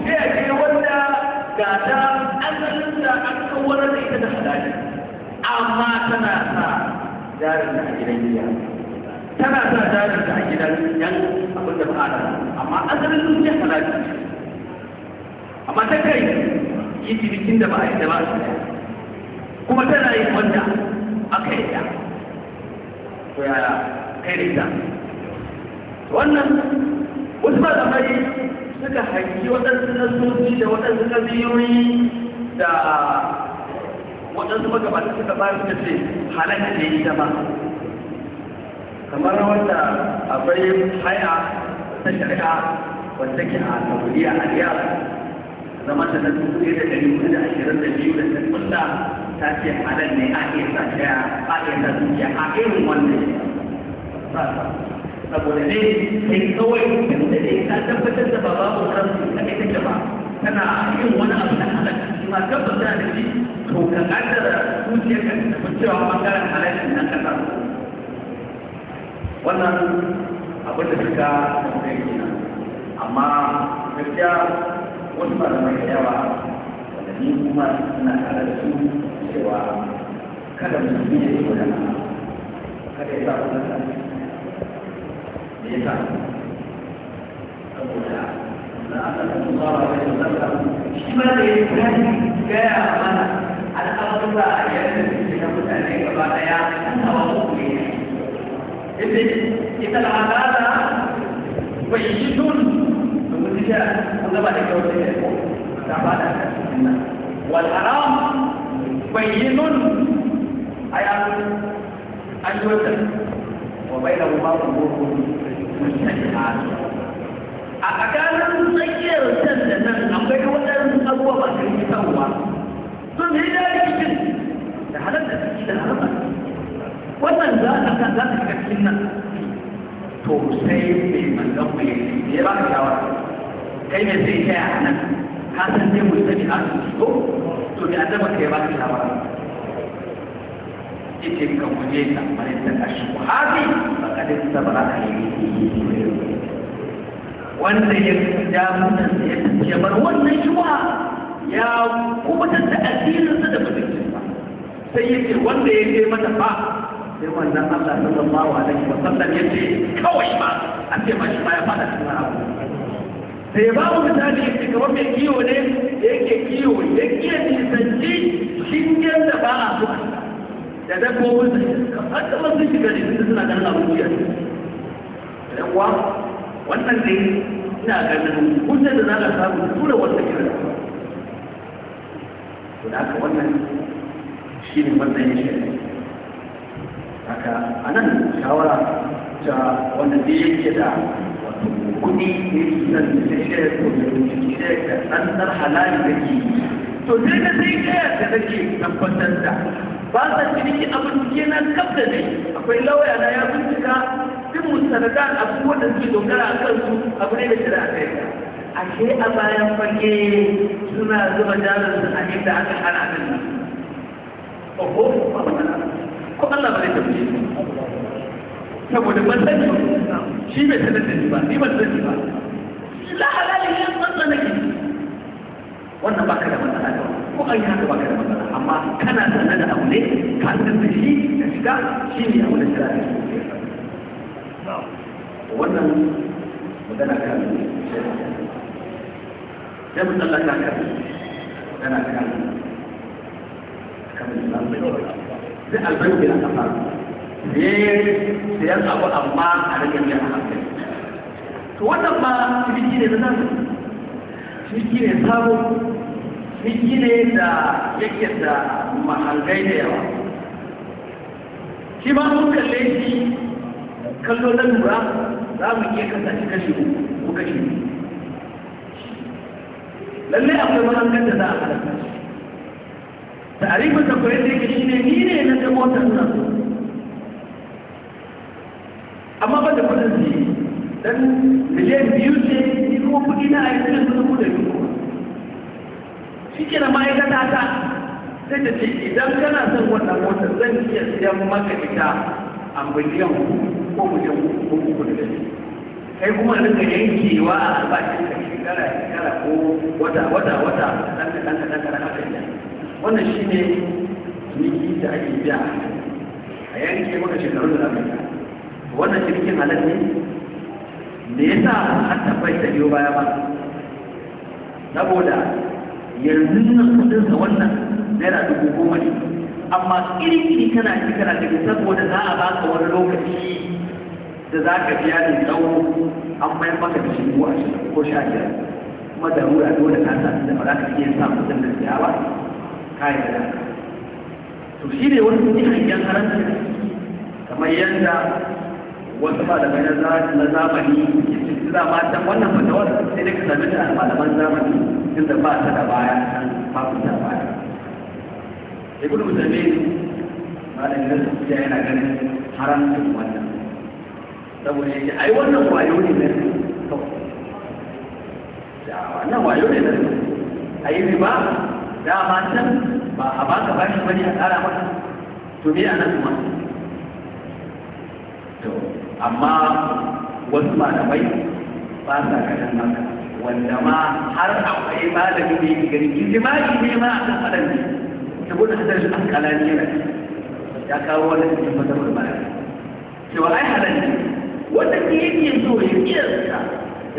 sai a ce wanda ga ta asalin da an kawar da ita da halali, amma tana sa jarin da a gidan giya, tana sa jarin da a gidan yan abin da ba a, amma asalin zuciya halali, amma ta kai yi cinikin da ba a yi da ba a, kuma tana yin wanda aka yi da. To yaya kai da ita wannan? Wasu malamai suka hangi waɗansu nasoci da waɗansu ƙabiyoyi da waɗansu magabata suka ba suka ce halal ne ita ma, kamar wanda akwai haya ta shari'a wanda ke a Saudiya a Riyadh zama ta na 1422 da ta kulla ta ce halal ne a iya sa shaya, a iya sa dukiya a irin wannan, saboda ne kai kawai tunda dai ka tabbatar da ba babu haramci kaɗai take ba, tana yin wani abu na halal shi ma tabbata da shi, to ka kaddara zuciyarka ta tafi cewa bangaren halal nan ka samu. Wannan abin da suka kai kenan. Amma gaskiya wasu malamai da yawa wanda ni kuma suna tare da su cewa kada musulmi ya yi wajen, kada ya sa kudin sa. Me yasa? Saboda na Allah sallallahu alaihi wasallam shi ma da ya tashi gaya mana al'amura yadda suke na mutane gaba daya, hawa uku ne. Yace ita al'adala bayyinun, domin ita kun gaba da kyau sai ko ta fada cikin nan. Wal haram bayyinun, ay an yi wata wa bainahuma umurun mushtabihat. A tsakanin tsakiyar can da nan akwai waɗansu abubuwa masu rikitarwa. To me ya rikicin da halar da ciki da haramta? Wannan za a za ta shiga cikin nan. To sai mai manzon mu ya baka shawara, kai mai sai kai a nan ka san dai mustabi a su ko to me annaba kai baka shawara? Yace ka guje ta, mare ta kashi hadi faqad sabara alayhi. Wanda ya ja mutan ya tafi ya bar wannan shubha, ya kubutar da addininsa da mutuncinsa. Sai yace wanda ya je mata fa, sai wannan Allah sallallahu alaihi wa sallam yace kawai ba a ce ma shi ma ya fada cikin abu. Sai ba mu misali, yace kamar mai kiwo ne da yake kiwo ya kiyaye nisanci shingen da ba a so da dabbobin sa, har kamar sun shiga ne suna ganin abin jiya. Dan uwa, wannan dai ina ganin hujjar da za ka samu tura wannan kiran. To da haka wannan shi ne matsayin shi. Haka a nan shawara ta wanda zai yake da wato kuɗi da yake son sai shayar ko da shayar da tsantsar halali da ke, to sai ka sai kaya da nake tabbatar da ba sa ciniki a bincike na kaf da ne akwai lauya na ya bincika duk mustanadan abubuwan da suke dogara a kansu, abu ne da shari'a ta yarda. Ashe a bayan fage suna zuba jarinsu a inda aka hana din nan. Oho, ba matsala, ko Allah ba zai tambaye su, saboda ban sani, shi bai sanar da ni ba, ni ban sani ba. La halali ne tsantsa nake. Wannan baka da matsala da ko an yi haka, baka da matsala. Amma kana sanar da abu ne ka san da shi ka shiga, shi ne abu da shari'a ta. Wannan magana kan sai mu tsallaka kan magana kan sai albayu bil aqsat, sayan abu amma a rage biyan a hankali. To wannan ma ciniki ne na zamani, ciniki ne sabo, ciniki ne da yake da mahangai da yawa. Shi ma mun kalle shi kallo na lura, za mu iya kasa shi kashi uku ko kashi biyu. Lallai akwai mahangar da za a halatta shi. Ta'arifin da koyar da yake shine, ni ne na ga motar nan amma ba da kudin su dan 2 miliyan ce, ni kuma kudi na a yanzu 200,000. Shi ke na ma'aikata ta sai ta ce idan kana son wannan motar, zan iya siyan maka ita a 4 miliyan ko 3.3 miliyan, kai kuma rinka yankewa a albashin ka shekara shekara ko wata wata wata, kaɗan kaɗan kaɗan kaɗan haka yi. Wannan shi ne ciniki da ake biya a yanke maka shekarun da aka yi. Wannan cinikin halal ne. Me yasa har tabbai ta biyo baya ba? Saboda yanzu nan kudinsa wannan naira 10,000 ne, amma iri-iri kana ci kana gani, saboda za a baka wani lokaci da za ka biya da tsawo, an mayar maka da shi 20,000 ko 15, kuma darura dole ka sa da ba za ka iya sa kudin da siya ba, ka yi da haka. To shi ne wani sun yi hangen haramci, kamar yadda wasu malamai na zamani ke cikin dama can. Wannan fatawar sai dai ka same ta a malaman zamani, tunda ba ta da baya can, babu ta baya. Ibn Uthaymeen, malamin na Saudiya, yana ganin haramcin wannan, saboda yake ai wannan wayo ne na kawai, wannan wayo ne na ayi riba. Dama can ba a baka bashi bane a ƙara maka, to me anan kuma? To Amma wasu malamai ba sa ganin haka, wanda ma har akwai malami da yake ganin ijma'i ne ma a kan faɗan ne, saboda hadar shi alƙalani yana ya kawo wannan cikin fasarwar baya cewa ai halal ne. Wanda ke yake so ya kiyasta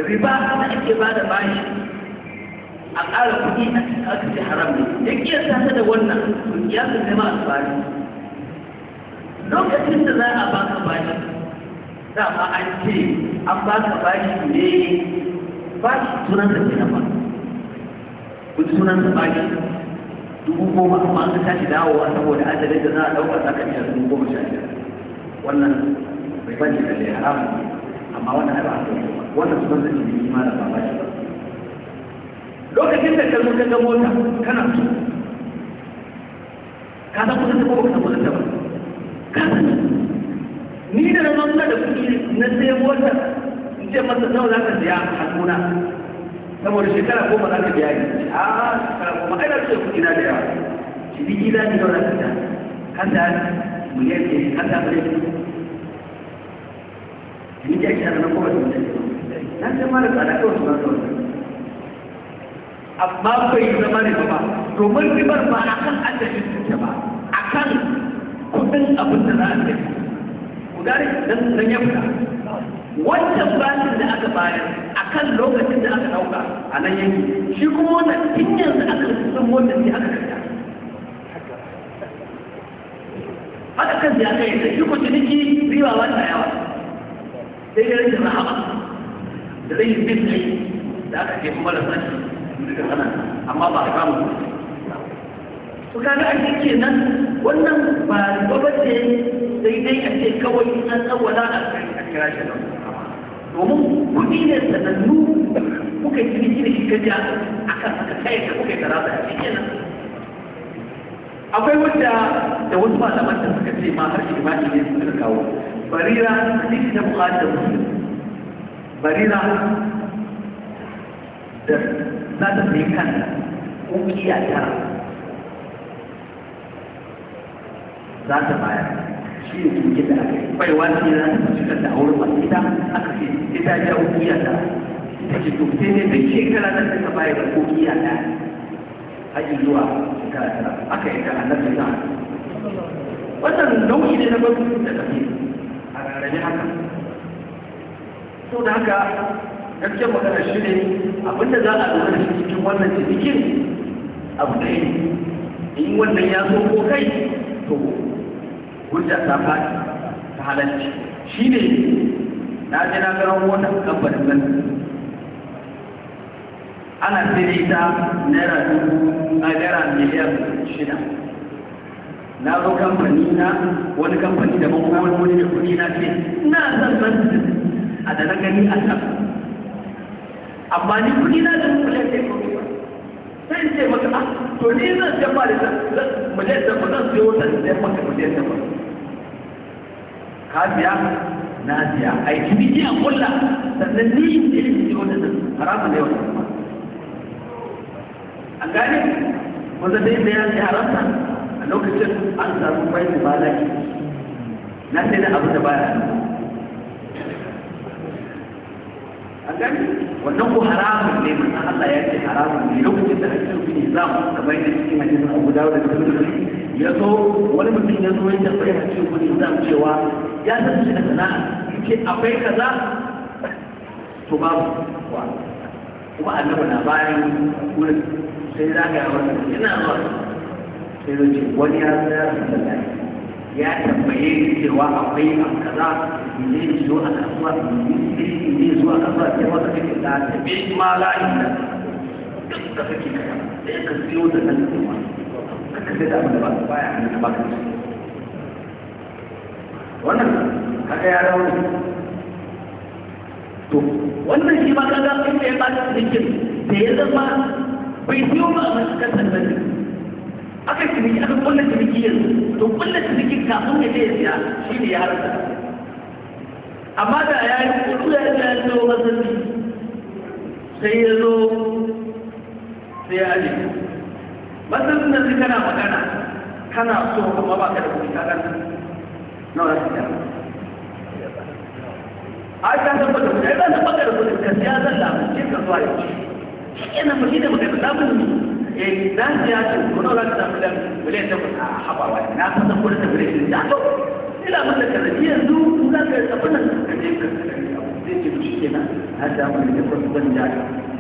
riba da ake ba da bashi a ƙara kuɗi a cikin aka ce haram ne, ya kiyasta ta da wannan to kiyasin ne ma alfahari. Lokacin da za a baka bashi, dama an ce an baka bashi ne, bashi sunansa kenan ba, kuɗi sunansa bashi 10,000, amma an ka tashi dawowa saboda adadin da za a ɗauka za ka biya 15,000. Wannan bai bace da lai haram, amma wannan ai ba a ɗauke ba, wannan sunansa ciniki ma da ba bashi ba. Lokacin da ka zo ka ga mota kana so, ka san kuɗin ta ko baka san kuɗin ta ba, ka sani. Ni da na zo da kuɗi na sai mota, in ce masa nawa za ka siya a hannuna saboda shekara 10 za ka biya ni. A shekara 10 ai na ce kuɗi na da yawa, ciniki za ni nawa za ka siya, ka siya miliyan 1, ka siya miliyan 2, ciniki ake hana na kowace miliyan 1, na sai mara tsada kawai su ba su. Amma bai zama riba ba, domin ribar ba a kan adadin suke ba, a kan kuɗin abin da za a sai. Ku gane dan ya fita. Wancan bashin da aka bayar a kan lokacin da aka ɗauka a nan yanki, shi kuma wannan tun yanzu aka kuɗin motar sai aka karya. Haka kan sai aka yi shi ko ciniki riba ba ta yawa. Sai dai rashin rahama da rashin bin kai da aka ce kuma marasa shi duka sana, amma ba a samu. To kaga a shi kenan wannan ba riba ba ce, sai dai a ce kawai in an tsawwala a kira shi nan. Domin kuɗi ne sanannu kuka yi ciniki da shi ka ja akan haka kai ka kuka yi karata shi kenan. Akwai wanda da wasu malaman da suka ce ma har ijma'i ne suka kawo. Barira hadisi na Bukhari da Muslim. Barira da za ta sayi kanta ukiya 9 za ta bayar. Shi ne cinikin da aka yi. Baiwa ce za ta fashi kanta a wurin masu ita, aka ce sai ta biya ukiya 9. Ita ce to sai dai duk shekara za ta bayar da ukiya 1 har zuwa shekara 9. Aka yi ta annabi ta. Wannan nau'i ne na gwamnati da tafi a rarrabe haka. Saboda haka gaskiyar magana shi ne abinda za a lura da shi cikin wannan cinikin abu ɗaya ne. In wannan ya zo ko kai to hujja ta faɗi ta halalci. Shi ne na je na gano wata kamfanin nan ana sai da ita naira miliyan 6. Na zo kamfani na wani kamfani daban kuma wani wani da kuɗi na ce ina son Mercedes a da na gani a can, amma ni kuɗi na da miliyan 1 ko ba. Sai in ce maka ah to ni zan siyan ba da miliyan 8, zan siyo wata siyan maka miliyan 8. Ka siya na siya, ai ciniki a kulla, sannan ni in ce in siyo wata haramun ne wannan. An gane? Wanda dai da ya ce haramta a lokacin an samu bai mubalaki na sai da abu da baya. An gane? Wannan ko haramun ne, manzon Allah ya ce haramun ne. Lokacin da Hakim bin Hizam kamar yadda cikin hadisin Abu Dawud da Tirmidhi ya zo, wani mutum ya zo ya tambayi Hakim bin Hizam cewa ya san shi da sana'a, yace akwai kaza to babu wa, kuma annabi na bayan wurin sai za ka yi wannan ina zuwa sai zai ce wani ya zo ya rasu da ya tambaye ni cewa akwai abu kaza in je in siyo a kasuwa, in je zuwa kasuwa sai wata kake da tafi ma la'in da duk da kake kaya sai ka siyo da nan kuma kaka sai da abin da ba baya hannun da baka ci. Wannan kaga ya dawo ne. To wannan shi ma kaga inda ya bata cinikin da ya zama bai siyo ba a matakan nan aka ciniki, aka kulla ciniki yanzu to kulla ciniki kafin ya je ya siya shi ne ya haramta. Amma da ya yi kudu ya je ya siyo masarki sai ya zo sai ya aje masarkin nan, kana magana kana so kuma ba ka da kuɗi, ka ganta nawa za ka siya? A ta san baka kuɗi, ai za ta baka da kuɗin ka siya zan lamunce ka zuwa yau. Shi kenan mu shi da magana lamun eh na siya ce ko nawa za ka samu da miliyan 8 a haɓawa na san kuɗin da miliyan 6 to ni lamun da ka zabi yanzu za ka tafi nan ka je ka zai ce to shi kenan na siya miliyan 8 zan ja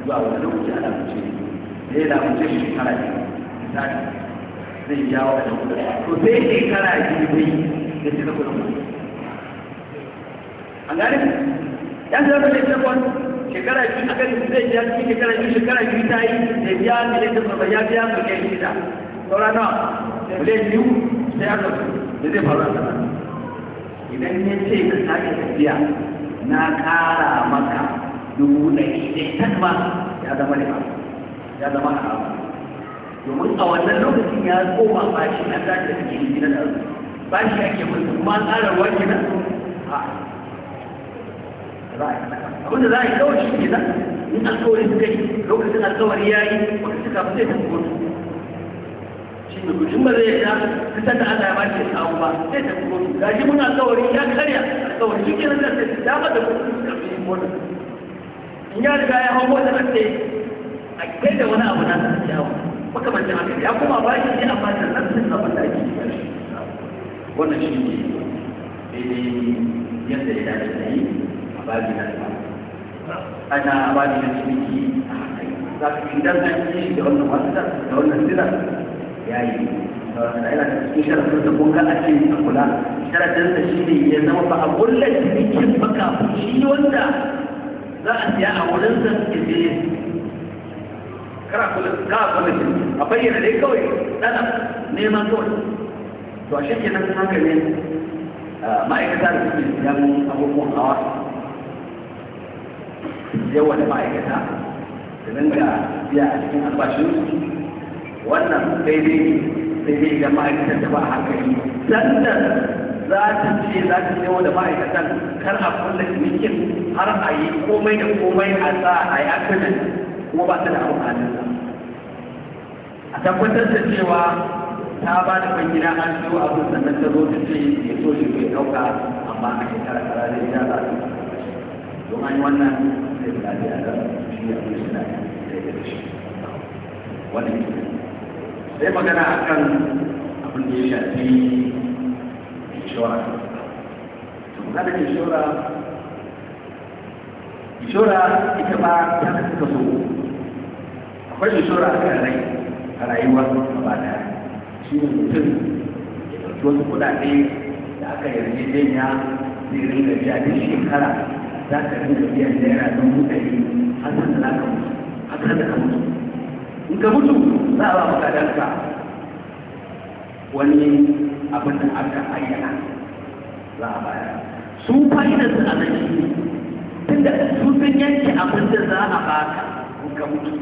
zuwa wani lokaci a lamunce ne lamunce shi shekara biyu misali zai jawo da kuɗin to sai shekara biyu zai ya cika kuɗin an gane ya zama miliyan 8 shekara biyu a kan zai biya cikin shekara biyu shekara biyu ta yi da biya miliyan 8 ba ya biya miliyan 6 saura nawa miliyan 2 sai aka da zai faru a sama idan ya ce ka sake tafiya na ƙara maka 100,000 tak ba ya zama riba ya zama haram domin a wannan lokacin ya koma bashi na sake da cikin na da bashi ake musu kuma an ƙara ruwa kenan a abin da za a yi kawai shi kenan in alkawari suka yi lokacin alkawari ya yi baka cika ba zai tafi kotu shi ne kudin ba zai yarda fitar da Allah ya ba shi kawo ba zai tafi kotu ga shi mun alkawari ya karya alkawari shi kenan zai tafi dama da kotu su karfi kotu in ya riga ya hau mota a ce a kai da wani abu na sa ciyawa makamancin haka ya kuma ba shi ne amma da nafsin abin da ake yi wannan shi ne daidai yadda ya dace da yi a babi na ana babi na ciniki a hankali za ka idan an yi shi da wannan wasa da wannan sila ya yi yana cikin sharafin da kun ga a ce a kula sharafin da shi ne ya zama ba a kulla cinikin ba kafin shi wanda za a siya a wurin sa ya je kara kula ka kula ciniki a bayyana dai kawai dana neman kawai to a shi kenan haka ne ma'aikata da suke siyan abubuwan hawa yawa da ma'aikata da dinga biya a cikin albashinsu wannan daidai sai dai idan ma'aikatan da ba a hankali sannan za ta ce za ta sayo da ma'aikatan kar a kulla cinikin har a yi komai da komai a sa a yi agreement kuma ba ta da abin hannunsa a tabbatar da cewa ta ba da kwangila an siyo abin sannan ta zo ta ce ya so shi bai ɗauka amma a shekara kaza zai biya za a don an yi wannan zai fi lafiya da shi ya fi shi lafiya da shi wannan ke sai magana akan abin da ya shafi inshora to magana inshora inshora ita ba ta kasu kaso akwai inshora akan rai a rayuwa gaba daya shi ne mutum ya ɗauki wasu kuɗaɗe da aka yarjejeniya zai ringa biya duk shekara za ka ringa biyan naira 100,000 har san da za ka mutu har san da ka mutu in ka mutu za a ba magadanka wani abin da aka ayyana za a bayar su fa'idar su a nan shi ne tunda su sun yanke abin da za a baka in ka mutu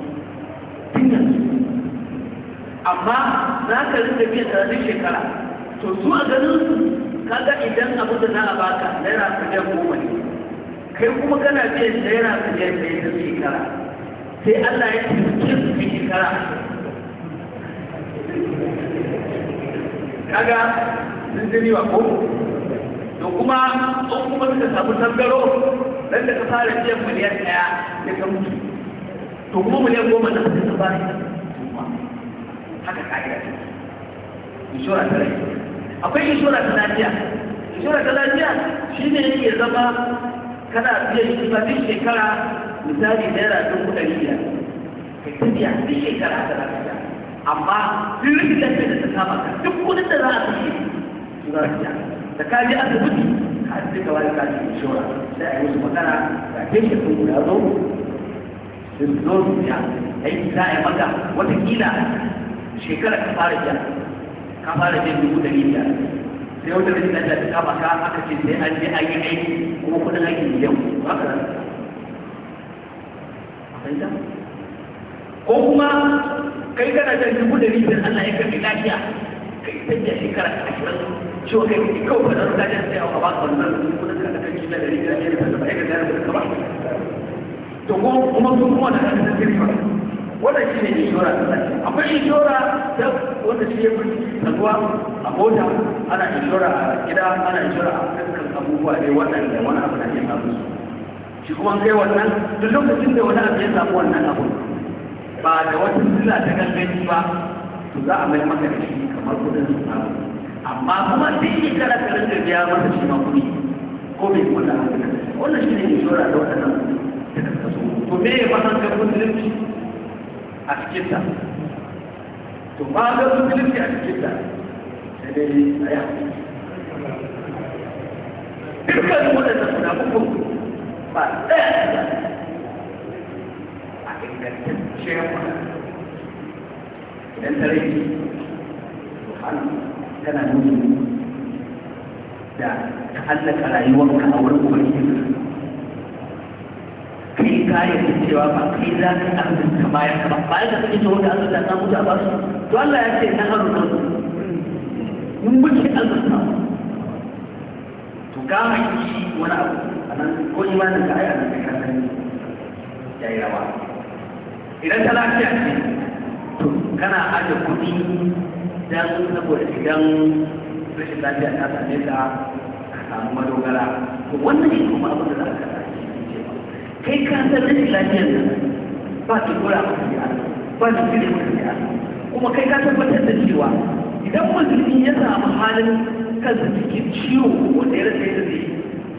tun yanzu amma za ka rinka biyan ta duk shekara to su a ganin su kaga idan abin da za a baka naira miliyan 10 ne kai kuma kana biyan naira miliyan 1 duk shekara sai Allah ya taimake su kai shekara kaga sun ji riba ko to kuma in kuma suka samu tangaro dan da ka fara biyan miliyan 1 sai ka mutu to kuma miliyan 10 na sai ka fara haka ka'ida ce inshora ta rai akwai inshora ta lafiya inshora ta lafiya shine yake zama kana biyan shi ba duk shekara misali naira 500,000 kai ta biya duk shekara haka za ka biya amma duk rikin lafiyar da ta kama ka duk kudin da za a kashe su za ka biya da ka je asibiti ka je ka wani kaji inshora sai a yi musu magana ga patient ɗin guda zo sai su zo su biya aiki za a yi maka watakila shekara ka fara biya ka fara biyan 500,000 sai wata rashin lafiya ta kama ka aka ce sai an je an yi aiki kuma kudin aikin miliyan ba ka zan fahimta ko kuma kai kana jan 500,000 Allah ya karbi lafiya kai ta biya shekara 20 ciwo kai kake kawai ka zan gajen sai a baka wannan kudin ka da kan kila 500 da ba ka gane ka ba to kuma su kuma da kan ba wannan shi ne inshora ta lafiya akwai inshora ta wanda shi ya fi sanuwa a mota ana inshora a gida ana inshora a dukkan abubuwa ne waɗanda wani abu na iya samun su Shi kuma kai wannan duk lokacin da wani abu ya samu wannan abu ba da wata sila ta ganganci ba, to za a mai maka da shi kamar kudin su samu, amma kuma duk shekara ka rinka biya masa shi ma kuɗi ko bai kula. Wannan shi ne inshora da waɗannan da kaso. To me ya mahangar musulunci a cikinta? To mahangar musulunci a cikinta sai dai a yi haƙuri. Dukkan waɗannan guda uku ba ɗaya a ingantacciyar magana. Idan ta rage, to har tana nuni da ta'allaka rayuwarka a wurin ubangiji. Kai ka yarda cewa ba kai za ka arzuta bayan ka ba, bayan ka kake cewa da arzuta ka mutu a basu. To Allah ya ce na arzuta mun muke arzuta. To ka hanki wani abu anan ko imanin ka ai anan ka san yayi rawa. Idan ta lafiya ce, to kana aje kuɗi dan saboda idan rashin lafiya ta same ka ka samu madogara. To wannan shi kuma abin da za ka kai ka san rashin lafiyar nan ba ki kura maka sai Allah, ba ki cire maka sai Allah. Kuma kai ka tabbatar da cewa idan musulmi ya samu halin kansa cikin ciwo wanda ya rasa yadda zai yi,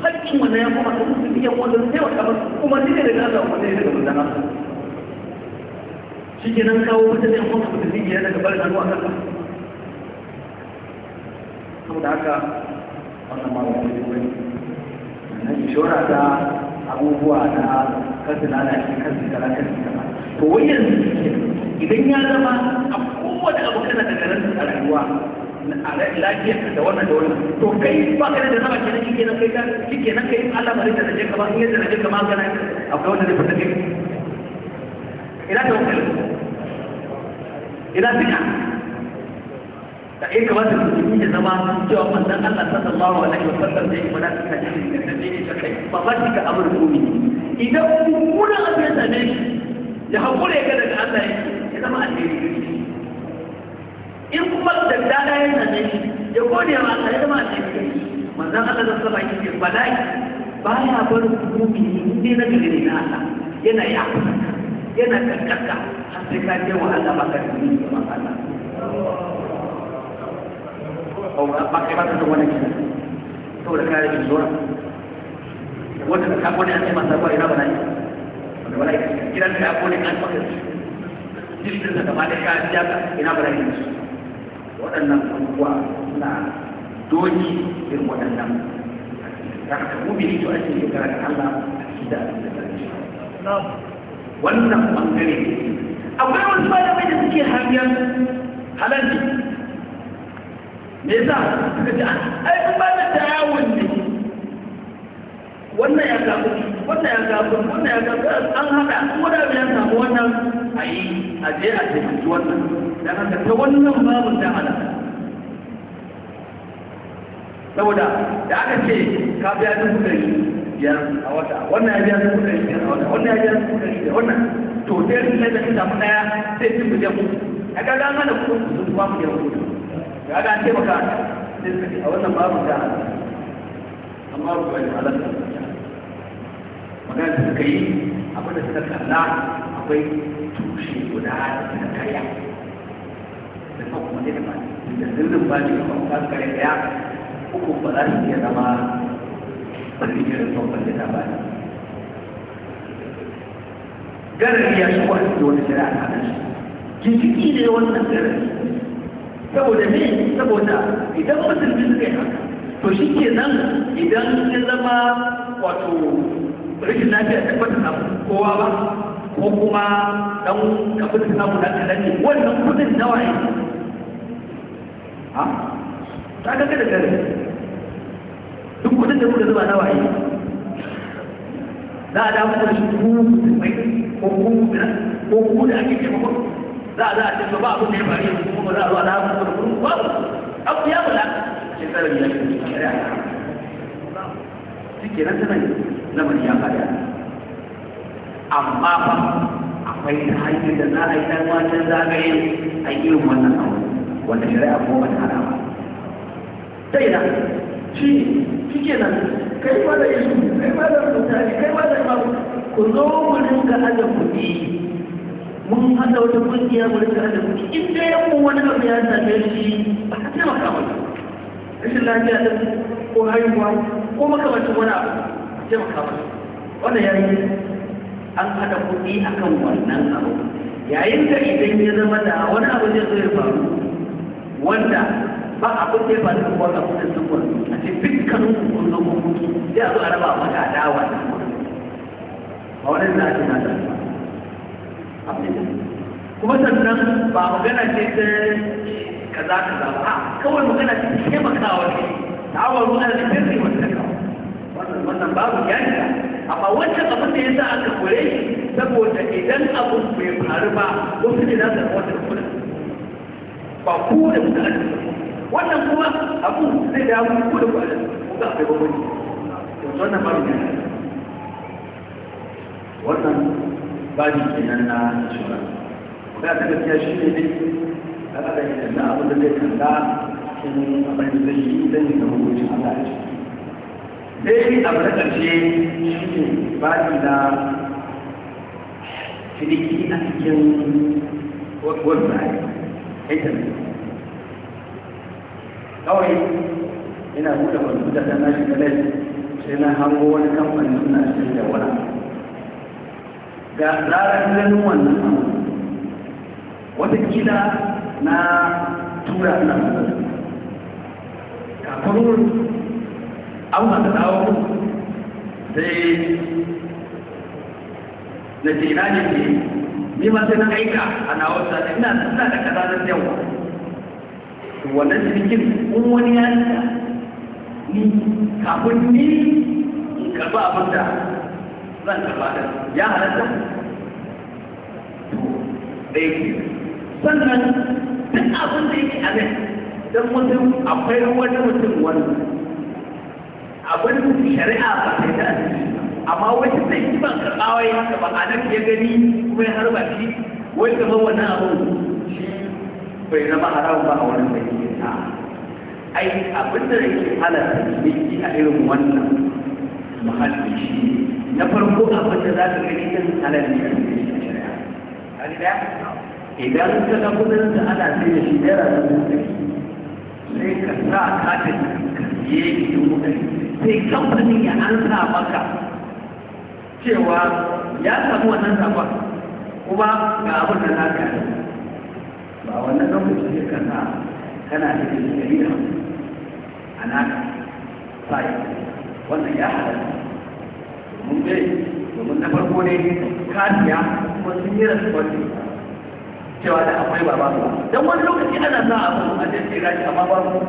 hakkin wannan ya koma kan musulmi yan wanda zai taimaka masa, kuma shi ne daga Allah kuma ne daga manzon Allah. Shi ke nan kawo wata da yan uwanka musulmi biyar daga barin hannu a kanka. Saboda haka wannan ma wani ne wani wannan inshora ta abubuwa na kansu lalace, kansu kaza, kansu kaza. To wai yanzu idan ya zama a kowane abu kana da garanti a rayuwa, a lafiyar ka da wannan da wannan, to kai ba ka da zama kenan shikenan kai ka shikenan kai Allah ba zai daraje ka ba. In ya daraje ka ma kana akwai wanda zai fita kai. Ina tawakkali, ina fika da ya kamata musulmi ya zama cewa manzon Allah sallallahu alaihi wasallam da yake faɗa cikin hadisi da ne ta kai ba ba shi ka amur mu'mini idan mummunan abu ya same shi ya hakura ya ga daga Allah yake ya zama alheri gare shi. In kuma da dada ya same shi ya gode wa Allah ya zama alheri gare shi. Manzon Allah sallallahu alaihi wasallam yake bala'i baya barin mu'mini in dai na gari ne na Allah yana ya yana karkarka har sai ka je wa Allah ba ka da mu'mini ba Allah. Ba kai ba ka san wannan kenan saboda kare inshora wanda ka kone an ce masa ba ina bala'i wanda bala'i gidan ka ya kone an maka jirgin sa gaba da ka biya ka ina bala'i. Waɗannan abubuwa suna doki irin waɗannan da haka mumini to ake dogara ga Allah a cikin da abin da zai shi. Wannan bangare akwai wasu malamai da suke hangen halal ne. Me yasa suka ce ai kun ba da tayawun ne, wannan ya samu, wannan ya samu, wannan ya samu, an haɗa ko da ya samu wannan a yi a je a taimaki wannan. Dan haka ta wannan babu ta hada. Saboda da aka ce ka biya 500,000 a wata, wannan ya biya 500,000 a wata, wannan ya biya 500,000, wannan to sai rikin da ta samu ɗaya sai cin 3 miliyan. A kaga an hana kuɗin ku sun kuma 3 miliyan. Ya ga an taimaka sai suka ce a wannan babu da amma ba da halatta. Magana da suka yi abin da suka kalla akwai tushe guda da suka karya da kan kuma sai da ba da zirrin ba ne kuma ba su karya ɗaya uku ba za su iya zama ɓarfin son balle ta ba. Garari ya shigo a cikin wani shari'a ta nan shi ginshiki ne wannan garari. Saboda me? Saboda idan musulmi suka yi haka to shi ke nan idan ya zama wato rashin lafiya ta bata samu kowa ba ko kuma dan kafin ta samu dan kaɗan ne, wannan kudin nawa ne ha ta ga kada kare duk kudin da kuka zuba nawa ne za a dawo da shi ku musulmai ko ku ko ku da ake taimako za a ce ba abin da ya faru yanzu kuma za a zo a dawo da kudin ba abu ya bula shekarar ya shi shari'a shi kenan tana lamari ya fada. Amma fa akwai ta hanyar da za a yi dan wajen zagaye a irin wannan abu wanda shari'a ko ba ta hana ba. Ta ina shi shi kenan kai ma da Yesu, kai ma da mutane, kai ma da Imamu Ku zo mu rinka aje kuɗi, mun haɗa wata ƙungiya mu rinka aje kuɗi, in dai mu wani abu ya same shi ba ka taimaka masa, rashin lafiya ɗin ko haihuwa ko makamancin wani abu, a taimaka masa. Wannan ya yi an haɗa kuɗi akan wannan abu. Yayin da idan ya zama da wani abu zai zo ya faru wanda ba abin da ya faru da kuwa ga kuɗin sun faru, a ce dukkanin kun zo kun mutu, sai a zo a raba maka adawa da kuɗin. Ba wani za a ce na da kuma sannan ba magana ce ta kaza kaza ba, kawai magana ce ta taimakawa ne, ta'awaru ala albirri wat taqwa. Wannan babu ya shiga. Amma wancan abin da ya sa aka kore shi, saboda idan abin bai faru ba, wasu ne za su rabu da kuɗin, ba ku da kuka ajiye. Wannan kuma abu zai dawo ku da ku ajiye, ku ga akwai bambanci. To wannan babu ya shiga. Wannan babu kenan na insurance. Magana ta gaskiya shi ne dai kada da yadda abin da zai kalla cikin abin da zai yi zai yi ga hukuncin Allah a ciki. Sai abu na ƙarshe shi ne babi na ciniki a cikin website, internet. Kawai ina buɗe kwamfuta ta na shiga net, sai na hango wani kamfani suna sayar da wani. Ga zarar ganin wannan abu, wataƙila na tura ina kafin an masu dawo, sai na ce ina ne ke ni ma sai na aika a na wasa ina ina da kaza na sayarwa. To wannan cinikin in wani ya siya ni kafin ni in karɓi abin da zan karɓa da ya halatta, to ɗaya ke. Sannan duk abin da yake a nan don mutum akwai wani mutum wani abin shari'a ba sai da amma wani sai ki ban karɓa wai haka ba, a nan ya gani kuma ya harba shi, wai kamar wannan abin shi bai zama haram ba a wurin da yake ta. Ai abin da yake halatta ciniki a irin wannan muhalli shi na farko abin da za ka gani din halal ne a cikin shari'a. Hali daya, idan ka ga kudin da ana sai da shi ₦100,000, sai ka sa katin ka siye 100,000, sai kamfanin ya ansa maka cewa ya samu wannan sakon kuma ga abin da za ka yi. Ba wannan lokaci sai ka sa kana da 150 a naka sai wannan ya halatta. Mun dai domin na farko ne ka siya kuma sun yi responsive cewa da akwai ba babu ba. Don wani lokaci ana sa abu a ce sai gashi amma babu,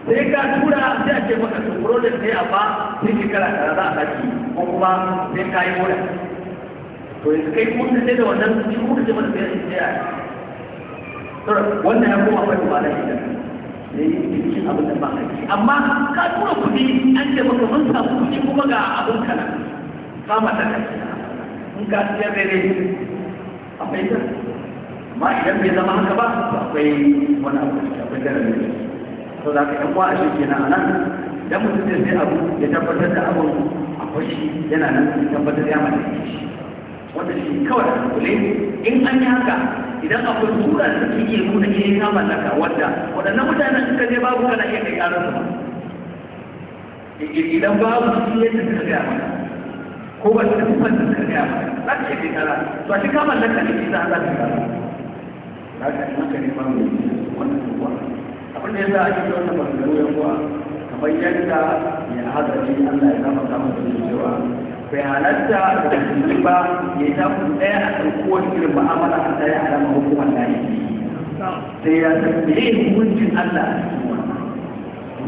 sai ka tura sai a ce maka su project ne, amma sai shekara kaza za a saki ko kuma sai ka yi order. To yanzu kai kun sai da wannan shi kuka ce masa sai sai a to wannan ya koma kai ba da shi sai cikin abin da ba haƙi. Amma ka tura kuɗi an ce maka mun samu kuɗi kuma ga abin kana ka mata ka in ka siyar daidai akwai ta. Amma idan bai zama haka ba, to akwai wani abu da akwai garari. To za ka yan uwa a shi kenan a nan idan mutum zai sai abu ya tabbatar da abun akwai shi yana nan, ya tabbatar ya mallake shi, wanda shi kawai a kule. In an yi haka, idan akwai sura da take iya nuna eh ka mallaka, wanda waɗannan mutanen suka je babu kana iya kai ƙarar su ba. Idan babu shi yadda suka gaya maka ko ba su sifar da suka gaya maka, za ka iya kai ƙara. To a shi ka mallaka ne, shi za ka ƙara. Za ka yi maka ne ba mu wannan kuwa. Abin da ya sa ake wannan maganganu ya kuwa, kamar yadda ya hazari Allah ya zama kama da cewa bai halatta da musulmi ba ya yi taku ɗaya a kan kowace irin mu'amala a tsaye alama hukumar layi, sai ya san me hukuncin Allah a cikin wannan,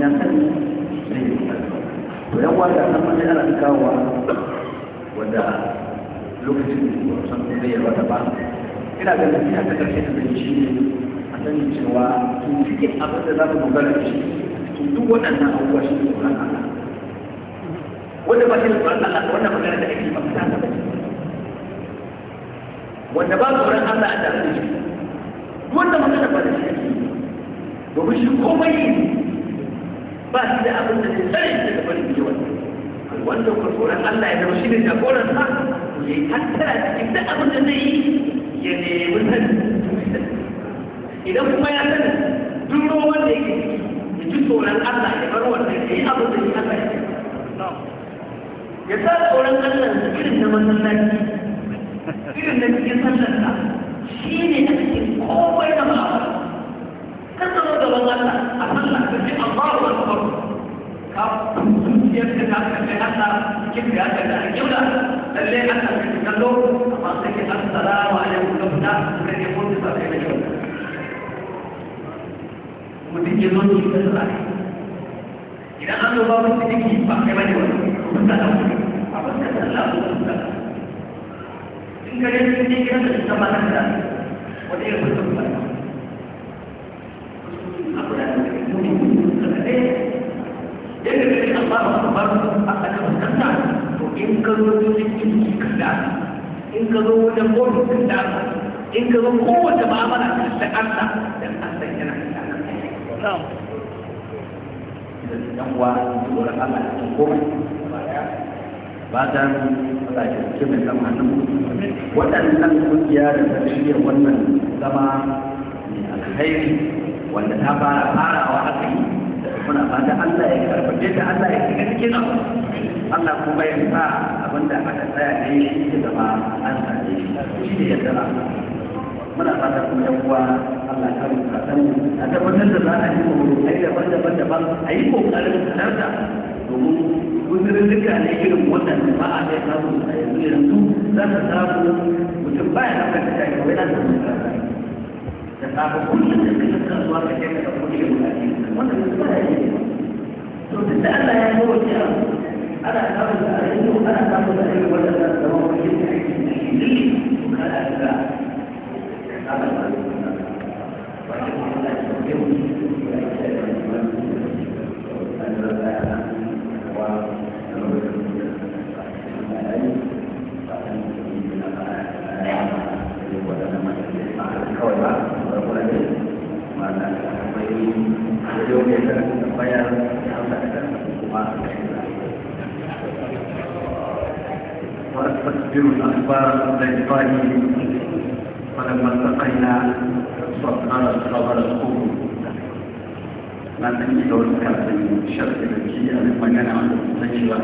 ya sani sai ya yi. To yan wanda san mun ana kawowa wanda lokacin da san zai yarwa ba, ina ganin nasiha ta karshe da zai shi ne a sani cewa cikin abin da za mu dogara da shi cikin duk waɗannan abubuwa shi ne tsoron Allah. Wanda ba shi da tsoron Allah, wannan magana da ake ba ta ba ce. Wanda ba tsoron Allah a tare da shi, wanda magana ba da shi ake yi, domin shi komai ba shi da abin da zai tsare shi daga barin yi wannan. Wanda ku tsoron Allah ya zama shi ne jagoransa, To yayi hattara cikin duk abin da zai yi, ya nemi sani. Idan kuma ya sani, duk roman da yake ciki, ya ji tsoron Allah, ya bar wannan, ya yi abin da shi Allah ya ce. Ya sa tsoron Allah irin na masallaci, irin na cikin sallarsa, shi ne a cikin komai da ma'amala. Kan zama gaban Allah a sallah ka ce Allahu Akbar. Ka zuciyarka ta kalli Allah, cikin ka ya kalli alƙibla, lalle Allah ka kallo, amma sai ka assalamu alaikum ka fita ka je kotu ba kai da kyau. Mutum ya zo cikin sallah. Idan an zo babu ciniki ba kai bane wani, fuska da wani, a fuskar sallah ko fuska. In ka je cikin gidan da ta ba ta da wani irin fuska ba. Abu da yadda ka ce Allahu Akbar aka ka fuskanta, to in ka zo cikin ciniki ka da, in ka zo wajen ofis ka da, in ka zo kowace mu'amala ka da Allah, dan Allah yana da dan uwa tsoron Allah cikin komai. Fatan Allah ya taimake mai zama hannun waɗannan kungiya da ta shirya wannan zama mai alkhairi wanda ta fara farawa aka yi, muna fata Allah ya karfafe ta, Allah ya shiga cikin abu, Allah kuma ya sa abinda aka tsaya da shi ya zama an same shi, shi ne yadda Allah. Muna fata kuma yan uwa Allah ya rubuta san a tabbatar da za a yi mawdu'ai daban-daban daban, a yi kokarin halarta, domin guzurin duka ne irin waɗanda ba a kai samu a yanzu. Yanzu za ka samu mutum baya ɗaukar da kai kawai nan da mutum da safe kullum da kashin kasuwa ka je ka ɗauko ilimin addini, wannan ba ya yi. To duk da Allah ya yi wani abu, ana samun da a yanzu ana samun da irin waɗannan zama wani da ake da shi ne, to kana da وأستخبر الأخبار البيضاء فلما التقينا صدر الخبر الخبر. Na san ita wasu kafin sharfi da ke abin magana wanda su san shi ba,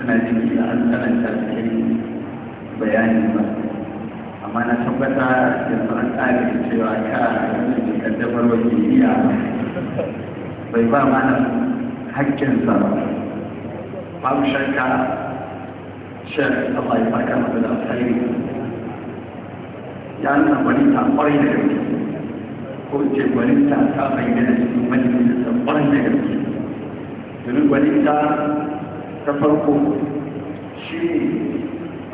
suna jin kila an tsananta cikin bayani ba, amma na tabbata yanzu an tsara da cewa ka wannan ke kaddamar wa kimiyya bai ba mana hakkinsa ba. Babu shakka shek Allah ya saka masa da alkhairi, ya nuna gwaninta kwarai da gaske, ko ce gwaninta ta bayyana cikin majalisar kwarai da gaske. Domin gwaninta ta farko shi ne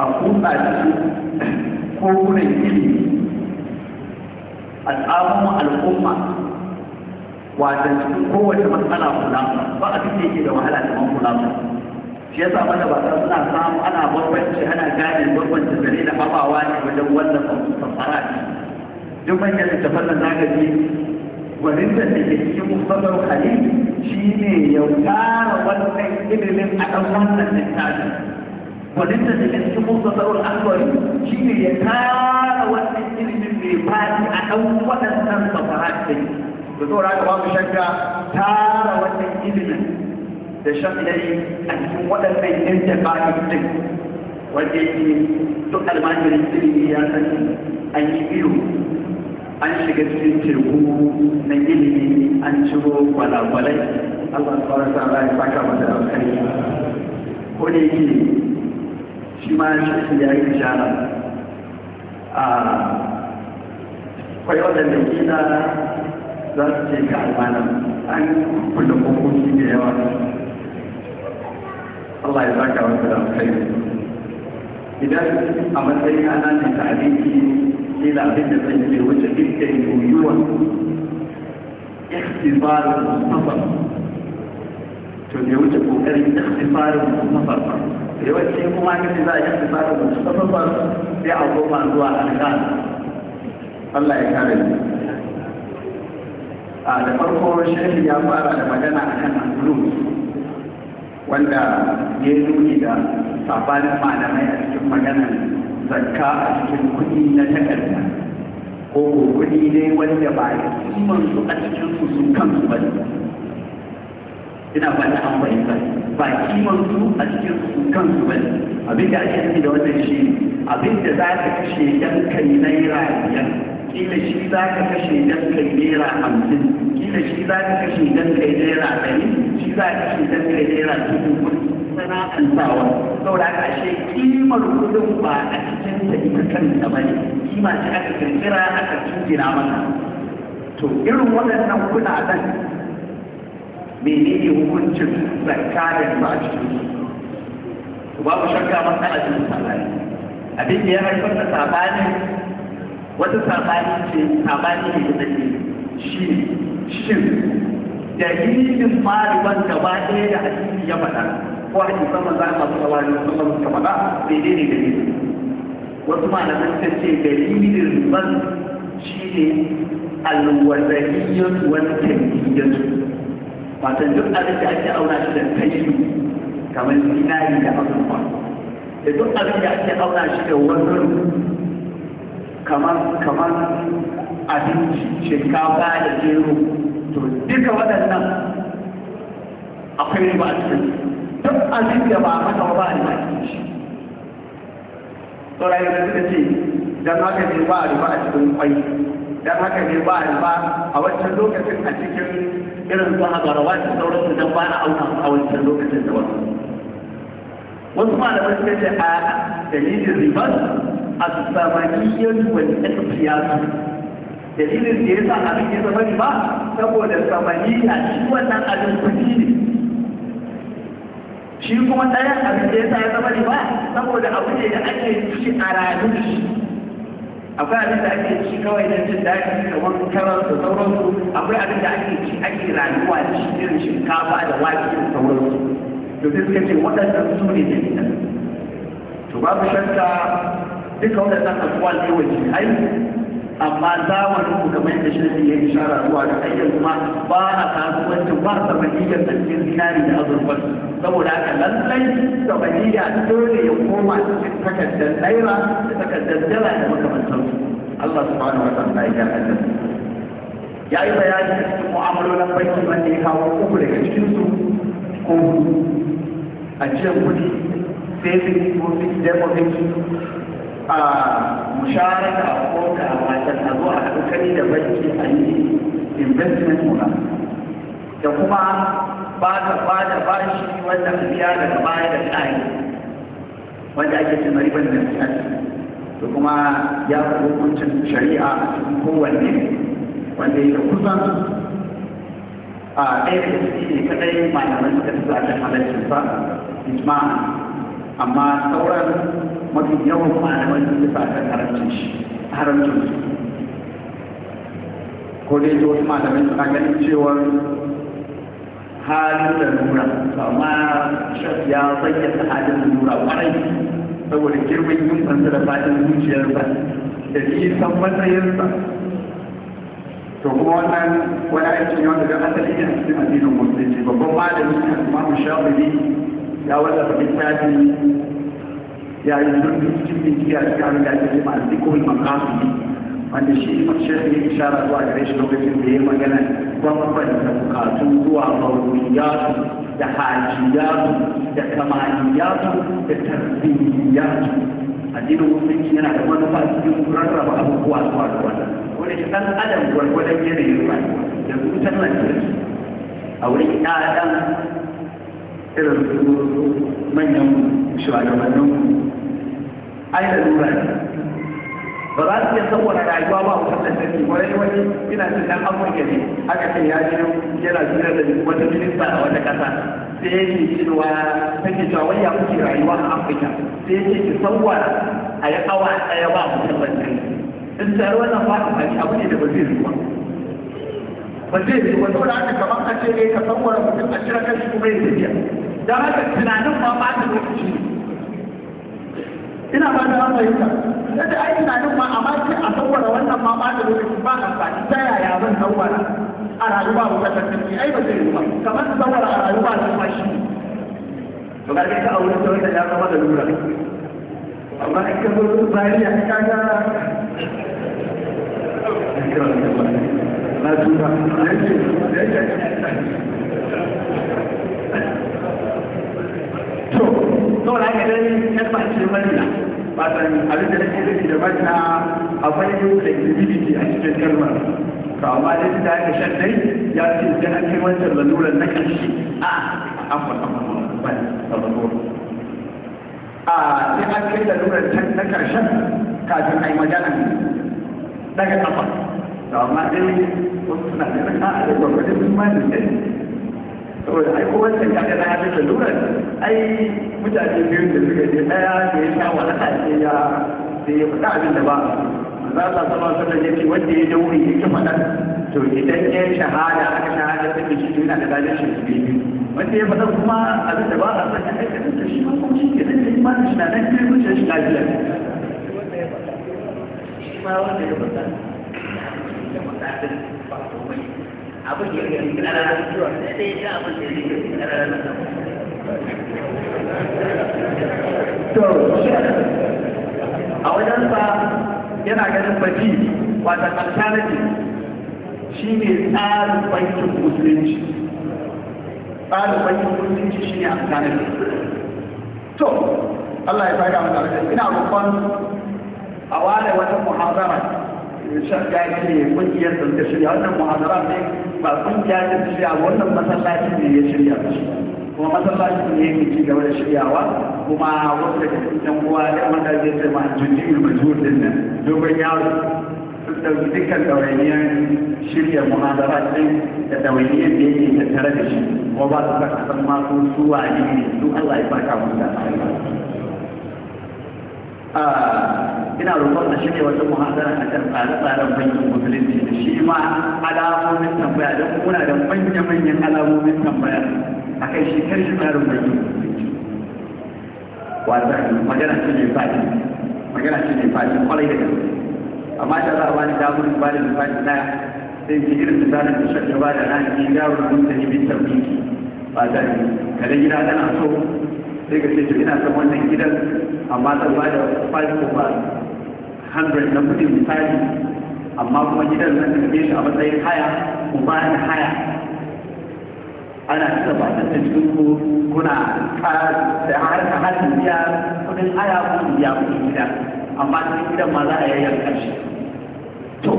a kuɗa cikin kogunan ilimi a tsamun al'umma, wata cikin kowace matsala kula ba abin da yake da wahala kamar kula. Shi yasa mana ba suna samu ana bambance, ana gane bambance zare da abawa ne wajen wannan fasarat. Duk manyan littafan nan zaka ji gwaninta da ke cikin Muktasar Khalil shi ne ya tara wannan ilimin a ɗan wannan littafin. Gwaninta da ke cikin Muktasar Akbari shi ne ya tara wannan ilimin mai fadi a ɗan waɗannan safarat ɗin. Da saboda haka babu shakka tara wannan ilimin da shan yayi a cikin waɗannan intifa'in ɗin, wanda yake duk almajirin ilimi ya san an yi iyo an shiga cikin teku na ilimi an ciro kwalakwalai. Allah subhanahu wa ta'ala ya saka masa da alkhairi. Ko da yake shi ma shi ya yi ishara a kwai waɗanda kila za su ce ka almana an kulle kokoki da yawa. Allah ya saka masa da alkhairi. Idan a matsayin ana ne ta abinci, kila abin da zai ce wuce dukkan yiwuwa ikhtibarin mustafar, to bai wuce kokarin ikhtibarin mustafar ba. Yawanci kuma kace za a yi ikhtibarin mustafar sai a koma zuwa alƙal. Allah ya kare ni. A da farko shehi ya fara da magana akan al-fulus. wanda ya nuni da sabanin malamai a cikin maganar zakka a cikin kuɗi na takarda ko kuɗi ne wanda ba kiman su a cikin su su kansu ba. Ina fata an fahimta, ba kiman su a cikin su kansu ba. Abin da ake nufi da wannan shi, abin da za ka kashe dan kai ₦5, kila shi za ka kashe dan kai ₦50, kila shi za ka kashe dan kai ₦100, shi za ka kashe dan kai ₦1000 sana'antawa. Saboda haka ashe kimar kudin ba a cikin ta ita kanta ba ne, kima ce aka kirkira aka jingina mata. To irin waɗannan kuɗaɗen menene hukuncin zakka da riba a cikin su? Babu shakka matsala ce sabani. Abin da ya haifar da sabani, wata sabani ce, sabani ne da take shi shin dalilin mariban gaba ɗaya da hadisi ya faɗa ko hadisan manzo Allah sallallahu alaihi wasallam suka faɗa, menene dalilin? Wasu malaman suka ce dalilin riban shine alwazaniyyatu wal kayfiyyatu, wato duk abin da ake auna shi da kailu kamar zinari da azurfa, da duk abin da ake auna shi da wazan kamar abinci, shinkafa da gero, to duka waɗannan akwai riba a cikin. Duk abin da ba haka ba riba a cikin shi. Saurayi da suka ce don haka ne ba riba a cikin kwai, don haka ne ba riba a wancan lokacin a cikin irin su hazarawa da sauransu, don ba a auna a wancan lokacin da wasu. Wasu malamai suka ce a dalilin ribar as-samaniyyah wal iqtiyas. Dalilin da yasa abin ya zama riba saboda samaniya, shi wannan abin kuɗi ne. Shi kuma ɗayan abin da yasa ya zama riba saboda abu ne da ake ci a rayu da shi. Akwai abin da ake ci kawai don jin daɗi kamar karas da sauransu, akwai abin da ake ci ake rayuwa da shi irin shinkafa da wake da sauransu. To sai suka ce waɗannan su ne dalilan. To babu shakka duka waɗannan abubuwa ne waje ai, amma zamanin ku kamar yadda shi ya ishara zuwa ga ayyar kuma ba a kasuwancin ba samaniyyar a cikin zinari da azurfar. Saboda haka lallai samaniyya dole ya koma cikin takardar naira da takardar dala da makamantansu. Allah subhanahu wa ta'ala ya gane. Ya yi bayani a cikin mu'amalolin banki wanda ya kawo uku daga cikinsu ko hudu: ajiyar kuɗi, saving ko fixed deposit, a musharaka ko ka watan a zo a haɗu kani da banki a yi investment muna, da kuma ba ka ba da bashi wanda a biya daga baya da tsari wanda ake cin riban da tsari. To kuma ya fi hukuncin shari'a a cikin kowanne wanda yake kusan a ɗaya da ciki ne kaɗai malamai suka tafi a kan halaccinsa ijma'a, amma sauran mafi yawan malamai sun tafi a kan haramcin shi, haramcin su. Ko dai wasu malamai suna ganin cewar halin lalura, amma shaf ya bayyana halin lalura kwarai saboda girman yunfansa da fadin zuciyarsa da nisan matsayinsa. To kuma wannan wani aiki ne wanda don asali ne a cikin addinin musulunci. Babban malami Imamu Shafi'i ya wallafa littafi, ya yi zurfi cikin bincike a cikin abin da ake ce ma al-fiqhul maqasidi, wanda shi shekhi ya ishara zuwa gare shi lokacin da ya magana bambanta bukatu zuwa zaruriyatu da hajiyatu da kamaliyatu da tarbiyyatu. Addinin musulunci yana da manufa cikin rarraba abubuwa zuwa ga wannan. Wani shi ɗan adam gwargwadon yanayin rayuwa da wutar lantarki a wurin ƴaƴan irin su manyan shugabannin ai da lura ne ba za su iya saboda rayuwa ba wutar lantarki. Wani wani ina cin dan Afirka ne aka ce ya je yana jira da wata minista a wata ƙasa, sai yake cewa take cewa wai ya kuke rayuwa a Afirka, sai yake ki sawwara a yi awa ɗaya ba wutar lantarki. In tsayar wannan ba amfani abu ne da ba zai zuwa ba zai zuwa. Saboda haka kamar a ce ne ka sawwara mutum a cire kashi kuma ya tafiya, don haka tunanin ma ba ta lokaci ne. Ina ba ta fahimta yadda ai tunanin ma amma sai a sawwara wannan ma ba ta lokaci ba amfani. Ta yaya zan sawwara a rayuwa ba ta tafi ai ba zai yi ba, kamar sawwara a rayuwa ta fashi. To ka ga a wurin da ya zama da lura, amma in ka zo Zariya ka ga na tuba to saboda haka dai kalma ce marina ba san abin da nake nufi da marina, akwai flexibility a cikin kalmar. To amma dai da aka shan dai ya ce sai an kai wancan laluran na ƙarshe, a afwan afwan a sai an kai laluran can na ƙarshen kafin a yi magana daga kafa. To amma dai wasu suna ganin a da gwagwadin imani ne, saboda ai ko wancan ya ga na halin laluran, ai mutane biyu da suka je, ɗaya da ya sha wahala sai ya sai ya faɗa abin da ba za Allah sallallahu alaihi wasallam yace wanda ya daure ya ki faɗa, to idan ya shahada aka shahada ta shi, to yana da ladan shi biyu. Wanda ya faɗa kuma abin da ba a son ya aikata, to shi ma kuma shi ke nan da imanin shi na nan, kai zuciyar shi lafiya. Shi ma wanda ya faɗa ya faɗa din ba komai, abin da ya gani karara sai dai ya abin da ya gani karara na. To a wajensa yana ganin baki wata alternative shi ne tsarin bankin musulunci. Tsarin bankin musulunci shi ne alternative. To Allah ya saka masa alkhairi. Ina roƙon a ware wata muhazara. Ya ce kungiyar da suka shirya wannan muhazara ne, ba kungiya ta shirya, wannan masallaci ne ya shirya shi, kuma masallaci ne yake ci gaba da shiryawa. Kuma wasu daga cikin yan uwa da wanda zai ce ma jujjiyar majhul din nan, dogon yaro, sun ɗauki dukkan ɗawainiyar shirya muhadara ɗin da ɗawainiyar da yake tattare da shi, kuma ba su saka san ma su su wane ne su. Allah ya saka musu da alheri. Ina roƙon a shirya wata muhadara a kan tsare-tsaren bankin musulunci da shi ma alamomin tambaya, don muna da manya-manyan alamomin tambaya a kai shi kan shi tsarin bankin musulunci. Wata magana ce mai faɗi, magana ce mai faɗi kwarai da gaske, amma da za a bani damar ba da misali ɗaya, sai ce irin misalin da shan ba da nan ki yaro da mutane bin tabbiki ba ta kada gida tana so, sai ka ce to ina son wannan gidan, amma zan ba da 5 over 100 na kuɗin misali, amma kuma gidan zan karɓe shi a matsayin haya, ku ba ni haya, ana cire ba ta cikin ku, kuna da har ka har biya kuɗin haya ko biya kuɗin gida, amma cikin gidan ma za a yayyanka shi. To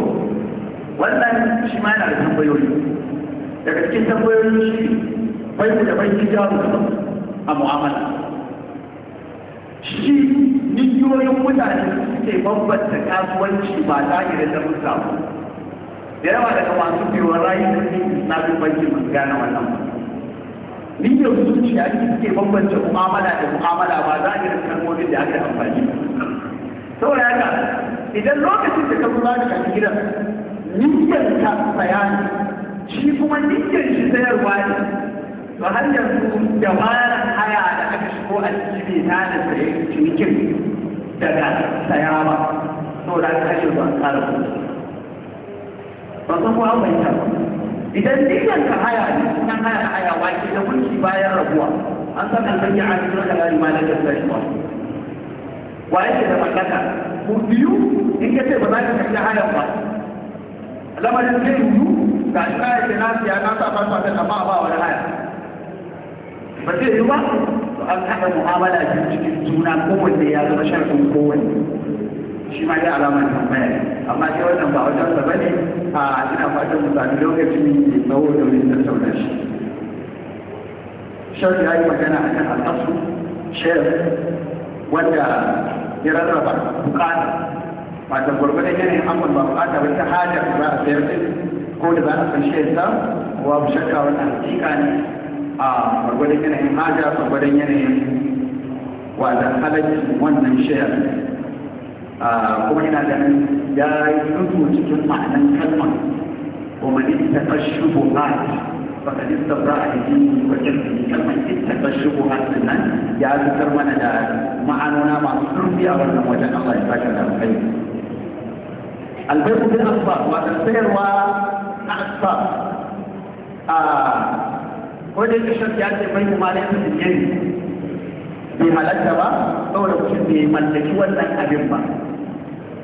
wannan shi ma yana da tambayoyi. Daga cikin tambayoyi shi bai da banki jaru a mu'amala, shi niyoyin mutane suke bambanta kasuwanci ba zahirin da musa ba. Da yawa daga masu biyuwar rayu da suke islamin banki masu gane wannan ba, niyyar zuciya shi suke bambanta mu'amala da mu'amala, ba zahirin kalmomin da aka amfani. Saboda haka idan lokacin da ka zo za ka shafi gidan, niyyar ka saya ne, shi kuma niyyar shi sayarwa ne, to har yanzu dabarar haya da aka shigo a ciki bai tada saye cinikin daga saya ba. Saboda haka har yanzu an ƙara kuɗi. Ba san ko an fahimta ba. Idan niyyar ka haya ne, sunan haya haya, wake da mulki bayan rabuwa? An san albayya a cikin kalari ma da sayarwa, wa yake da mallaka ku biyu? In ka ce ba za ka karɓi hayan ba, lamarin zai yiwu. Ga shi na yake na siya, na sa fasa, amma ba wani haya, ba zai yi ba. To an haɗa mu'amala biyu cikin juna, kowanne ya zama sharɗin kowanne, shi ma dai alamar tambaya ne. Amma dai wannan ba wajen sa bane. A ina fatan mu sami lokaci mai tsawo domin tattauna shi. Shari ya yi magana akan al'asu share, wanda ya rarraba bukata, wata gwargwadon yanayin amur ba bukata ba ta hajar da za a sayar din ko da za a san share sa. Babu shakka wannan hakika ne, a gwargwadon yanayin haja, gwargwadon yanayin wata halacci wannan share. Kuma ina ganin ya yi nutsu cikin ma'anan kalmar ومن اتقى الشبهات فقد استبرأ لدينه وإرضه. Kalmar اتقى الشبهات nan ya fitar mana da ma'anona masu zurfi a wannan wajen. Allah ya saka da alkhairi. البيع بالأقساط, wato sayarwa na أقساط, a ko da yake shakki ya ce bai kuma laifin bil yadi. Bai halatta ba, saboda mutum bai mallaki wannan abin ba.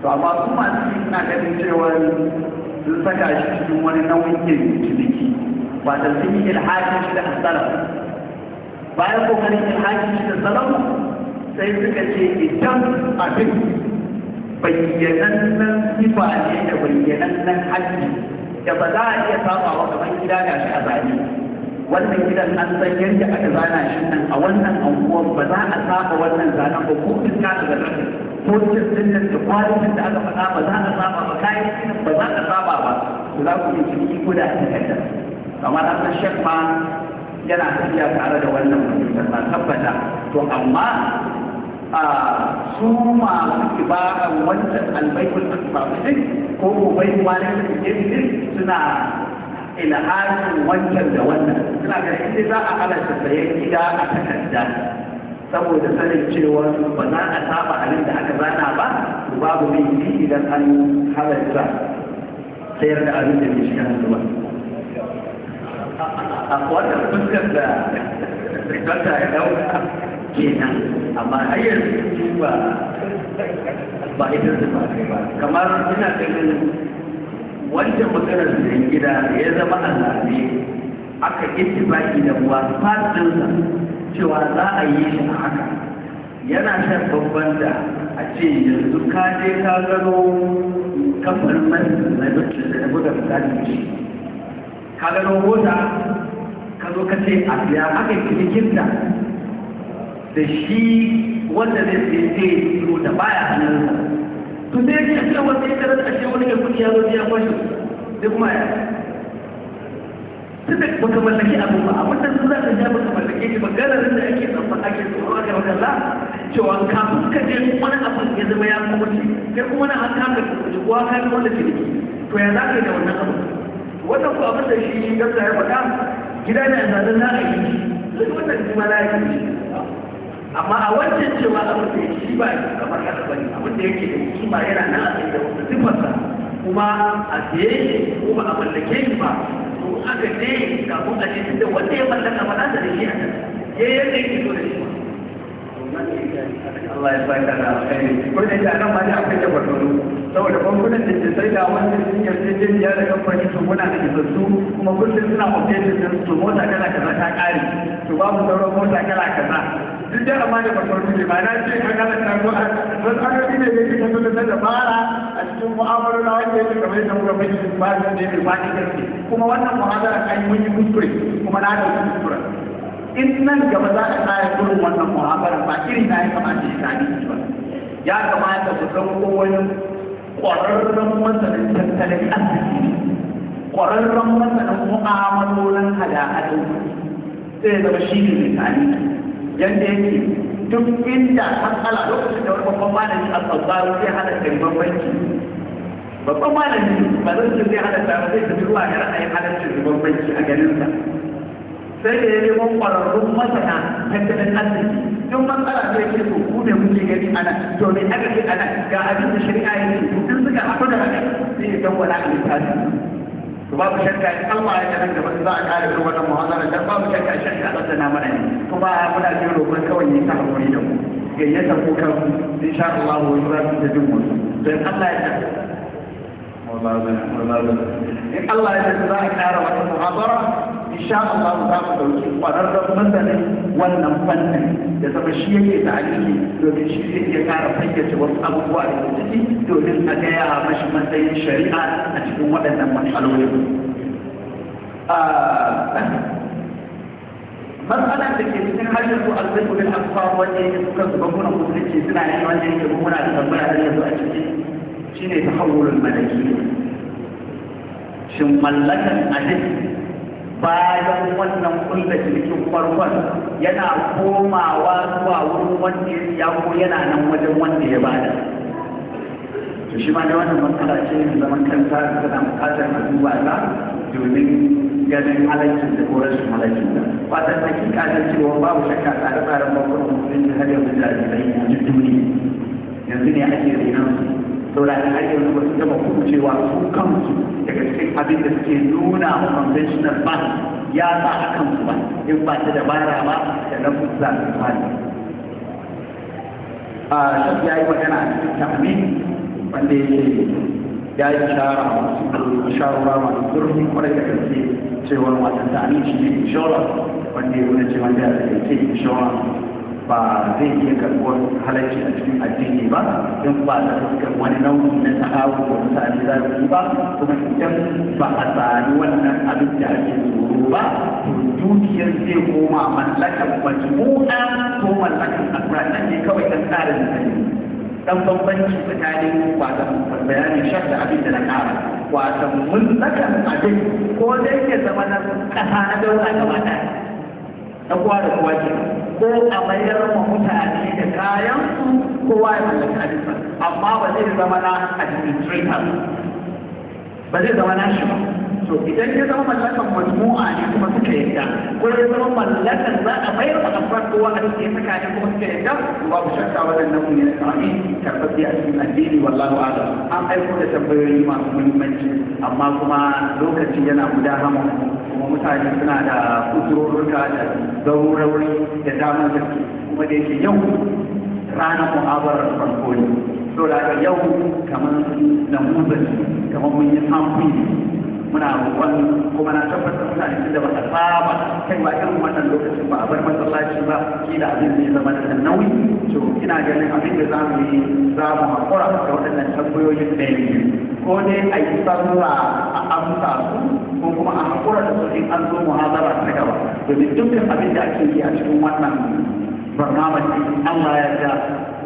To amma su masu suna ganin cewa sun saka shi cikin wani nau'in ciniki, ba da sun yi ilhakin shi da asalam. Bayan kokarin ilhakin shi da salam, sai suka ce idan abin bayyanannen sifa ne da bayyanannen hajji da ba za a iya sabawa, kamar gida ga shi a zane, wannan gidan an san yadda aka zana shi nan a wannan anguwan, ba za a saba wannan zanen ba, ko in ka daga nan ko cin nan da kwalitin da aka faɗa ba za a saba ba, kayan ginin ba za a saba ba, to za ku yi ciniki ko da a takarda. Kamar an san shek ma yana tafiya tare da wannan fahimtar, na tabbata. To amma a su masu kibaran wancan albaikul asbabu ko ubai malin da ke suna ilhakin wancan da wannan, suna ganin inda za a halarta sayan gida a takarda saboda sanin cewa ba za a saba abin da aka zana ba, to babu laifi idan an halarta sayar da abin da bai shiga hannu ba. A wannan fuskar da dokta ya dauka kenan, amma har yanzu ba ita su ba kai ba. Kamar ina ganin wancan maganar sayan gida da ya zama a zaɓe aka ittifaki da wafatinsa cewa za a yi shi a haka, yana shan babban da a ce yanzu ka je ka gano kamfanin mai na da na buga misali shi, ka gano mota, ka zo ka ce a biya, aka yi cinikinta da shi wanda zai sai zai tsiro da baya hannunsa. To sai ya ce wanda ya tarar ashe wani mai kuɗi ya zo ya kwashe, sai kuma ya tunda baka mallaki abu ba, abin da su za ka ja baka mallake shi ba, gararin da ake tsamma ake tsoro aka maka la cewa kafin ka je wani abu ya zama ya kuce, kai kuma na haka ka kuce ko ka yi wanda ciniki, to ya za ka yi da wannan abu? Wannan ko abin da shi gamsa ya faɗa, gida ne a zanen za a yi shi, wannan shi ma za a yi shi. Amma a wancan cewa abin da yake shi ba kamar haka bane, abin da yake da kima yana nan a tsaye da wata sifarsa, kuma a siye shi ko ba a mallake shi ba, to in aka je kafin a je, tunda wanda ya mallaka ba za ta da shi a nan ya yadda yake so da shi ba. Allah ya saka da alkhairi. Ko da yake nan ma dai akwai tabbatar, saboda bankunan da ke sai da wannan sun yarjejeniya da kamfani, to muna da isassu, kuma kullum suna updating din su, mota kala kaza ta kare, to babu sauran mota kala kaza, duk da amma da bakwaru ne ba na ce ka kala ta ko wasu aka ne da yake tabbatar da dabara a cikin mu'amalolin wanda yake kamar yadda muka fahimci ba ne mai faɗi gaske. Kuma wannan muhadara an yi mun yi kuskure, kuma na ɗauki kuskuren. In nan gaba za a tsaya irin wannan muhabara, ba iri na ya kamata ya sami ba, ya kamata su ɗauko wani ƙwararren masanin tattalin arziki, ƙwararren masanin mu'amalolin hada-hadin, sai ya zama shi ne mai tsari yadda yake duk inda matsala. Lokacin da wani babban malami a tsatsaro zai halatta riban banki, babban malami ba zan ce zai halatta ba, zai tafi zuwa ga ra'ayin halaccin riban banki a ganinsa, sai da ya neman ƙwararrun masana tattalin arziki, duk matsala sai ce to ku ne kuke gani ana, to me aka ce ana, ga abin da shari'a ya ce, to in suka haɗu da haka sai ya dawwala a littafi. To babu shakka in Allah ya nan gaba za a kare irin wannan muhazara, dan babu shakka shakka Allah na mana ne, kuma muna jin roƙon kawai ya ta hakuri da mu gayyata ko kan insha Allah wani za su ta jin wasu. To in Allah ya in Allah ya za a kara wata muhazara insha Allah, za mu dauki kwararren masanin wannan fannin da zama shi yake ta'aliki, domin shi zai iya kara fayyace wasu abubuwa da ciki, domin a gaya mashi matsayin shari'a a cikin waɗannan matsalolin. Matsalar da ke cikin har yanzu alzaiku bil asfar, wanda yake suka zuba bankunan musulunci suna yin, wanda yake muna da tambaya har yanzu a ciki, shine tahawulul malaki. Shin mallakan abin bayan wannan kulla cinikin farkon yana komawa zuwa wurin wanda ya siya ko yana nan wajen wanda ya bada? To shi ma dai wannan matsala ce mai zaman kanta, tana buƙatar a duba ta domin ganin halaccin da ko rashin halaccin da. Fatan hakika da cewa babu shakka tsare-tsaren bankunan musulunci har yanzu jarirai a duniya yanzu ne ake renon su, saboda har yanzu ba su gama kucewa su kansu daga cikin abin da suke nuna wa conventional bank ya sa a kansu ba, in ba ta dabara ba da lafuzza su fadi. A shafi ya yi magana a cikin ta'amin wanda yake ya yi ishara masu isharora masu zurfi kwarai da gaske cewar watan ta'amin shi ne insurance, wanda ya nuna cewa da ya ce insurance ba zai iya karɓuwar halarci a cikin addini ba in ba da fuskar wani nau'i na ta'awu da mutane za su yi ba, kuma idan ba a sami wannan abin da ake tsoro ba, to dukiyar zai koma mallakan majmu'a ko mallakan afrad. Nan ne kawai ɗan tsarin da ne dan bambanci tsakanin watan bayanin shak da abin da na ƙara, watan mallakan abin ko dai ya zama na ƙasa na daura gaba ɗaya na kowa da kowa ke, ko a mayar ma mutane da kayan su, kowa ya mallaki abinsa, amma ba zai zama na administrator, ba zai zama na shi ba. To idan ya zama mallakan majmu'a ne kuma suka yadda, ko ya zama mallakan za a mayar ma afrad kowa a cikin saka ne kuma suka yadda, babu shakka wannan nau'i ne na sami karɓaɓɓe a cikin addini, wallahu a'lam. An aiko da tambayoyi masu muhimmanci, amma kuma lokaci yana mudahama, kuma mutane suna da uzurorruka da zarurori da damar gaske, kuma da yake yau ranar mu'abarar farko ne, so da haka yau kamar namuzan kamar mun yi samfuri ne. Muna roƙon kuma na tabbatar mutane tun da ba a saba kaiwa irin wannan lokacin ba a bar masallaci ba, kila abin zai zama da nauyi. To ina ganin abin da za mu yi, za mu haƙura da waɗannan tambayoyin ɗaya biyu, ko dai a yi sallah a amsa su, ko kuma a haƙura da su in an zo muhazara ta gaba, domin dukkan abin da ake yi a cikin wannan barnamaj, Allah ya yarda,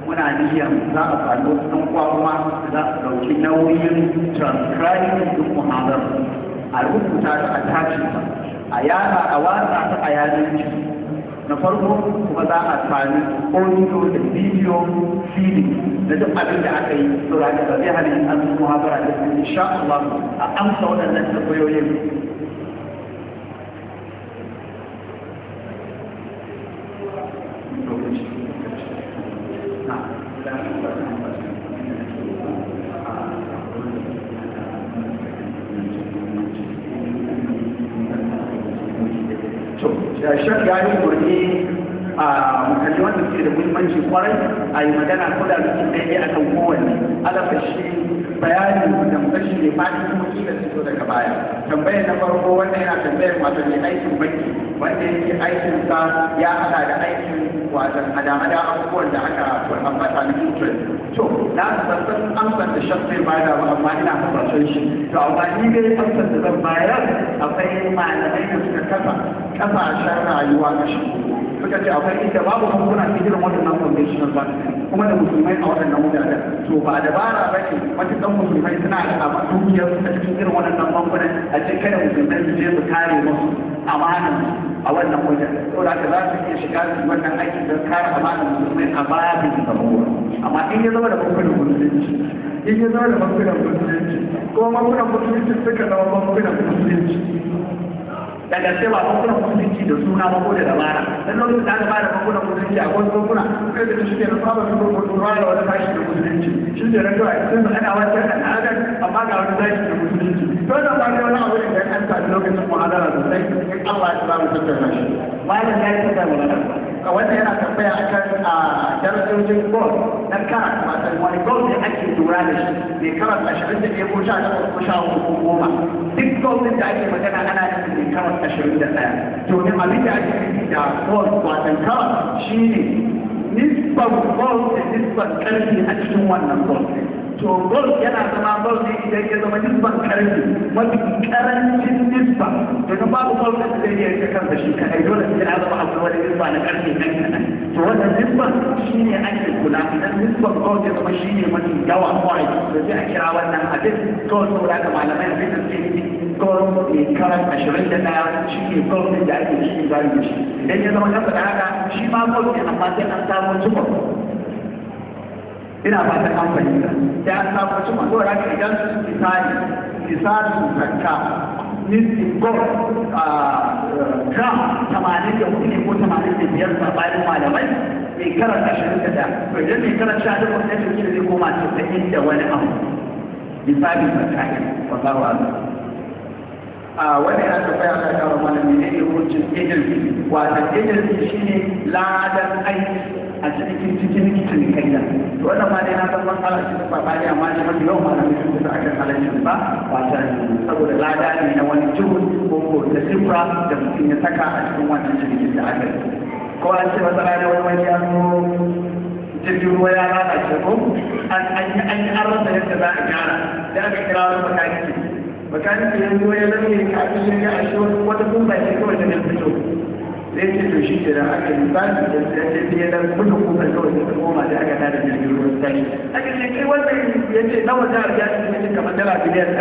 muna niyyar za a sami wasu ɗan uwa kuma za su ɗauki nauyin transcribing ɗin muhazara, a rubuta ta, a tace ta, a yada, a watsa ta a yanar gizo na farko, kuma za a sami audio da video feeding da duk abin da aka yi. Saboda ba zai hana an su muhabara da insha Allah a amsa waɗannan tambayoyin. Lokaci na. To shek ya yi umarni a mukalli wanda suke da muhimmanci kwarai, a yi magana ko da mutum ɗaya a kan kowanne alafa shi bayani da mukashi ne faɗi, kuma kila su zo daga baya. Tambayar na farko, wanda yana tambayar wato mai aikin banki wanda yake aikin sa ya haɗa da aikin wato hada-hada abubuwan da aka ambata na interest. To na san san amsar da shek zai bada ba, amma ina hasashen shi. To amma ni dai amsar da zan bayar, akwai malamai da suka kasa kasashen rayuwa kashi, suka ce akwai inda babu bankuna sai irin waɗannan conventional bank, kuma da musulmai a waɗannan wuraren. To ba dabara ba ne matuƙan musulmai suna da a dukiyar su a cikin irin waɗannan bankunan a ce kada musulmai su je su kare musu amanan a wannan wajen. Saboda haka za su iya shiga su wannan aiki don kare amanan musulmai a babin tsaro. Amma in ya zama da bankunan musulunci, in ya zama da bankunan musulunci, ko bankunan musulunci suka zama bankunan musulunci da gaske, ba bankunan musulunci da suna ba ko da dabara, dan lokacin da aka bada bankunan musulunci a wasu bankuna kai da shi ke da saba su ruwa da wani sashi da musulunci shi ke nan kawai sun ana wancan al'adar, amma ga wani sashi da musulunci. To da ba wani abu da an sami lokacin muhadara sosai, in Allah ya sa mu tattauna shi. Malam ya yi tambaya magana a wannan, yana tambaya akan a darajojin gold na karat, wato wani gold ne ake lura da shi mai karat 21 ko 18 ko 14 ko 10. Duk gold din da ake magana ana nufin mai karat 21, domin abin da ake nufi da gold wato karat shine nisban gold da nisban karfi a cikin wannan gold. To gold yana zama gold ne idan ya zama nisban karfi mafi karancin nisba, domin babu gold da zai iya rike kansa shi kadai, dole sai ya zama akwai wani nisba na karfi ɗan kaɗan. To wannan nisban shine ake kula. Idan nisban gold ya zama shine mafi yawa kwarai, to sai a kira wannan abin gold. Saboda haka malamai abin da suke nufi, gold mai karat 21 shi ne gold ɗin da ake shi zari da shi. Idan ya zama kasa da haka, shi ma gold ne, amma sai an samu cikon. Ina fatan an fahimta, sai an samu cikon. Saboda haka idan misali zakka nisbin gold gram 84 ne ko 85, sabanin malamai, mai karat 21, to idan mai karat 18 ne, to kila zai koma 90 da wani abu misali zakka ne, wallahu a'lam. A wannan yana tambaya, Allah ya kawo mana, menene hukuncin agency? Wato agency shine ladan aiki. a cikin cikin cinikayya. To wannan ma dai na san matsala ce ta sabani, amma ne mafi yawan malamai sun tafi akan halaccin ba, wata saboda lada ne na wani juhud ko ko ta sifra da mutum ya saka a cikin wannan cinikin da aka yi. Ko an ce wata rana wani wani ya zo jirgin ruwa ya lalace, ko an yi an yi an rasa yadda za a gyara, sai aka kira wani makaniki. Makaniki ya zo ya zama ya kafin ya ga ashe wata kumba ce kawai ta fito. Sai ce to shi kenan, aka yi misali da ya ce sai ya dan buga kumba kawai sai ta koma, da aka tada jirgin ruwa ta yi. Aka ce kai wannan, ya ce nawa za a biya shi? Ya ce kamar $1 biliyan.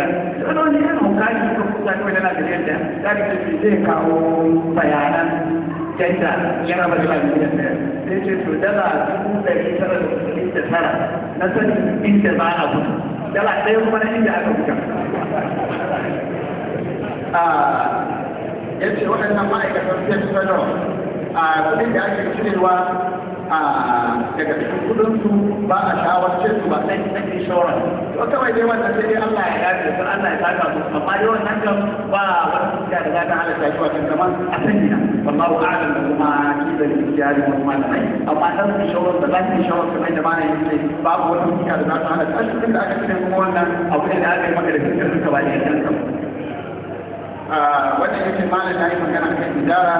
Wani wani irin hukari ko kusa kawai $1 biliyan? Za ka ce zai kawo bayanan yadda ya raba $1 biliyan. Sai ce to $999,000 na sani inda za a buga, $1 kuma na inda aka buga. Ya ce waɗannan ma'aikatan state federal a kudin da ake cirewa a daga cikin kudinsu ba a shawarce su ba, sai na insurance. To kawai dai wannan sai dai Allah ya dace sun, Allah ya saka su, amma dai wannan kan ba wata fuska da za ta halatta shi, wato kamar a sani na, wallahu a'lam, da kuma kila da ijari wasu malamai. Amma dan insurance da life insurance, kamar da malam yake, babu wata fuska da za ta halatta shi. Kudin da aka cire kuma wannan abu ne da aka yi maka da fitar duka ba ne kan. Wannan yake malam ya yi magana kan idara.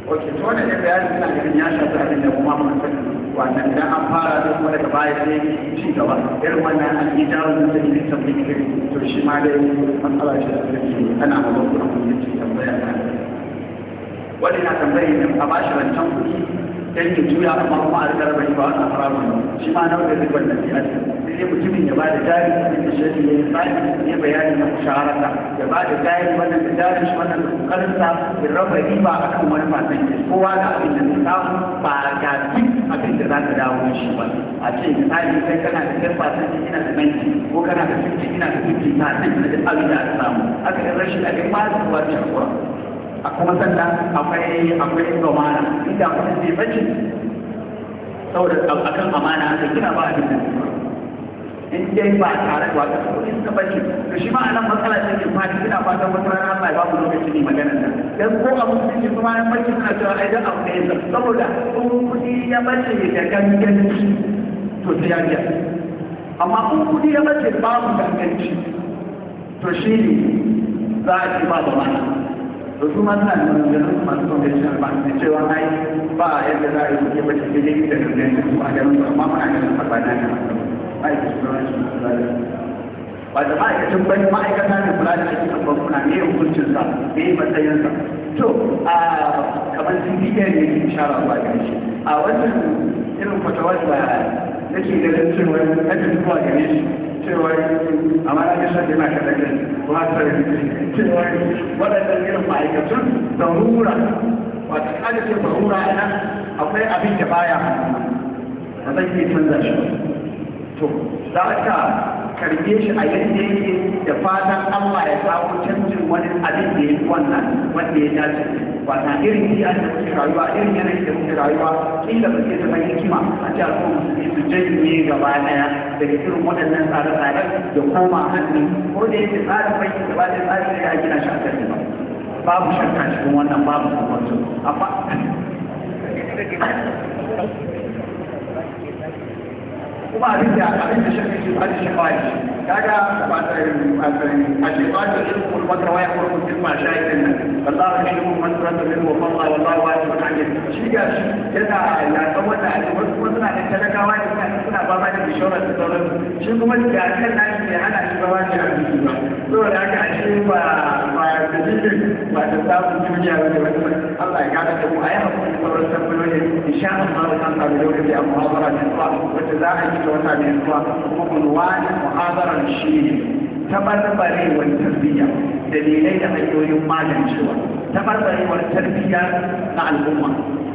Ok, to wannan ne bayani suna ganin ya shafi abin da kuma mun sani, wannan idan an fara da kuma daga baya sai ci gaba, irin wannan al'ijaru da take tabbata. To shi ma dai matsala ce da take ana magana kuma kun yi tambaya ta. Wani na tambayi ne a bashi rancen kuɗi dan ya juya, amma kuma a rika raba riba, wannan haramun ne. Shi ma nau'in ribar da ke ake, sai dai mutumin ya bada jari da shi ya yi tsari ya bayani na musharaka, ya bada jari, wannan da jari shi, wannan da kokarinsa, ya raba riba akan wani fatan kowa ga abin da zai samu, ba ga duk abin da za ka dawo da shi ba. A ce misali kai kana da 10%, ina da 90, ko kana da 50, ina da 50% na duk abin da aka samu. Aka yi rashin abin ma su kuwa ce a kuma sannan akwai zamana inda kuɗin zai bace, saboda akan amana aka kira, ba abin da in dai ba tare da wata kuɗi suka bace. To shi ma anan matsala ce ke fati, ina fatan wata rana Allah ya ba mu lokaci ne magana nan. Dan ko a musulunci kuma an bace, suna cewa ai dan abu ne, saboda in kuɗi ya bace da ganganci to sai ya biya, amma in kuɗi ya bace babu ganganci to shi ne za a ce ba zamana. To su ma suna da maganganun masu conventional bank ne cewa ai ba yadda za a yi kuɗi bace sai dai da ganganci su a ganin su, amma muna ganin sabana ne. Ma'aikacin gwamnati kula da wata ma'aikacin banki, ma'aikata ne kula da ayyukan bankuna, me hukuncinsa, me matsayinsa? To a kamar CBN ne ke ishara zuwa gare shi a wannan irin fatawar da nake ganin cewa nake zuwa gare shi cewa, amma na ga shan yana kaɗa kai kuma ta cewa waɗannan irin ma'aikatun zarura, wata kaga ce zarura a nan akwai abin da baya ba zan iya canza shi, to za ka karbe shi a yadda yake da fatan Allah ya kawo canjin wani abin da ya fi wannan wanda ya dace. Wata irin biya da muke rayuwa, irin yanayin da muke rayuwa, kila ba zai zama hikima a ce al'umma musulmi su janye gaba daya daga irin waɗannan tsare-tsaren da koma hannu, ko da yake tsarin banki gaba ɗaya tsari ne ya gina shi a kan riba, babu shakka cikin wannan, babu kokonto. Amma kuma abin da shakka shi ba shi shakawa shi kaga ba ta a shaytan da ilmu makra wa yaqulu bil mashayikh nan wallahu ilmu man turata minhu wa fadla wallahu wasi'un alim. Shi ga shi yana ya san wannan abin, wasu kuma suna da talakawa ne, suna ba da insurance da sauransu, shi kuma ga kan nashi bai hana shi ba wani arziki ba. Saboda haka ashe ba dalilin ba ta samun duniya ba ne wani. Allah ya gane da mu. A yi hakuri da sauran tambayoyi, insha Allah an samu lokaci a muhazara mai zuwa wacce za a yi ta wata mai zuwa. Kuma unwanin muhazarar shi ne tabarbarewar tarbiyya, dalilai da hanyoyin magancewa. Tabarbarewar tarbiyya na al'umma,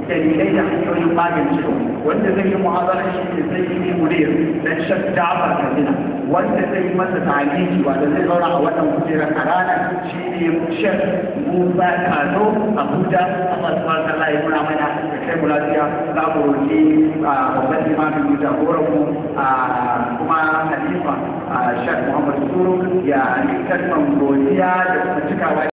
dalilai da hanyoyin magancewa. Wanda zai yi muhazarar shi ne sai yi mudir dan Shak Jafar Kadina. Wanda zai yi masa ta'aliki, wanda zai zauna a wannan kujerar a ranar, shi ne Shek Musa Kano Abuja. Allah subhanahu wa ta'ala ya nuna mana da kai mu lafiya. Za mu roki babban limamin mu, jagoran mu, kuma halifa, Shek Muhammad Suru, ya yi kalman godiya da kuma cikawa.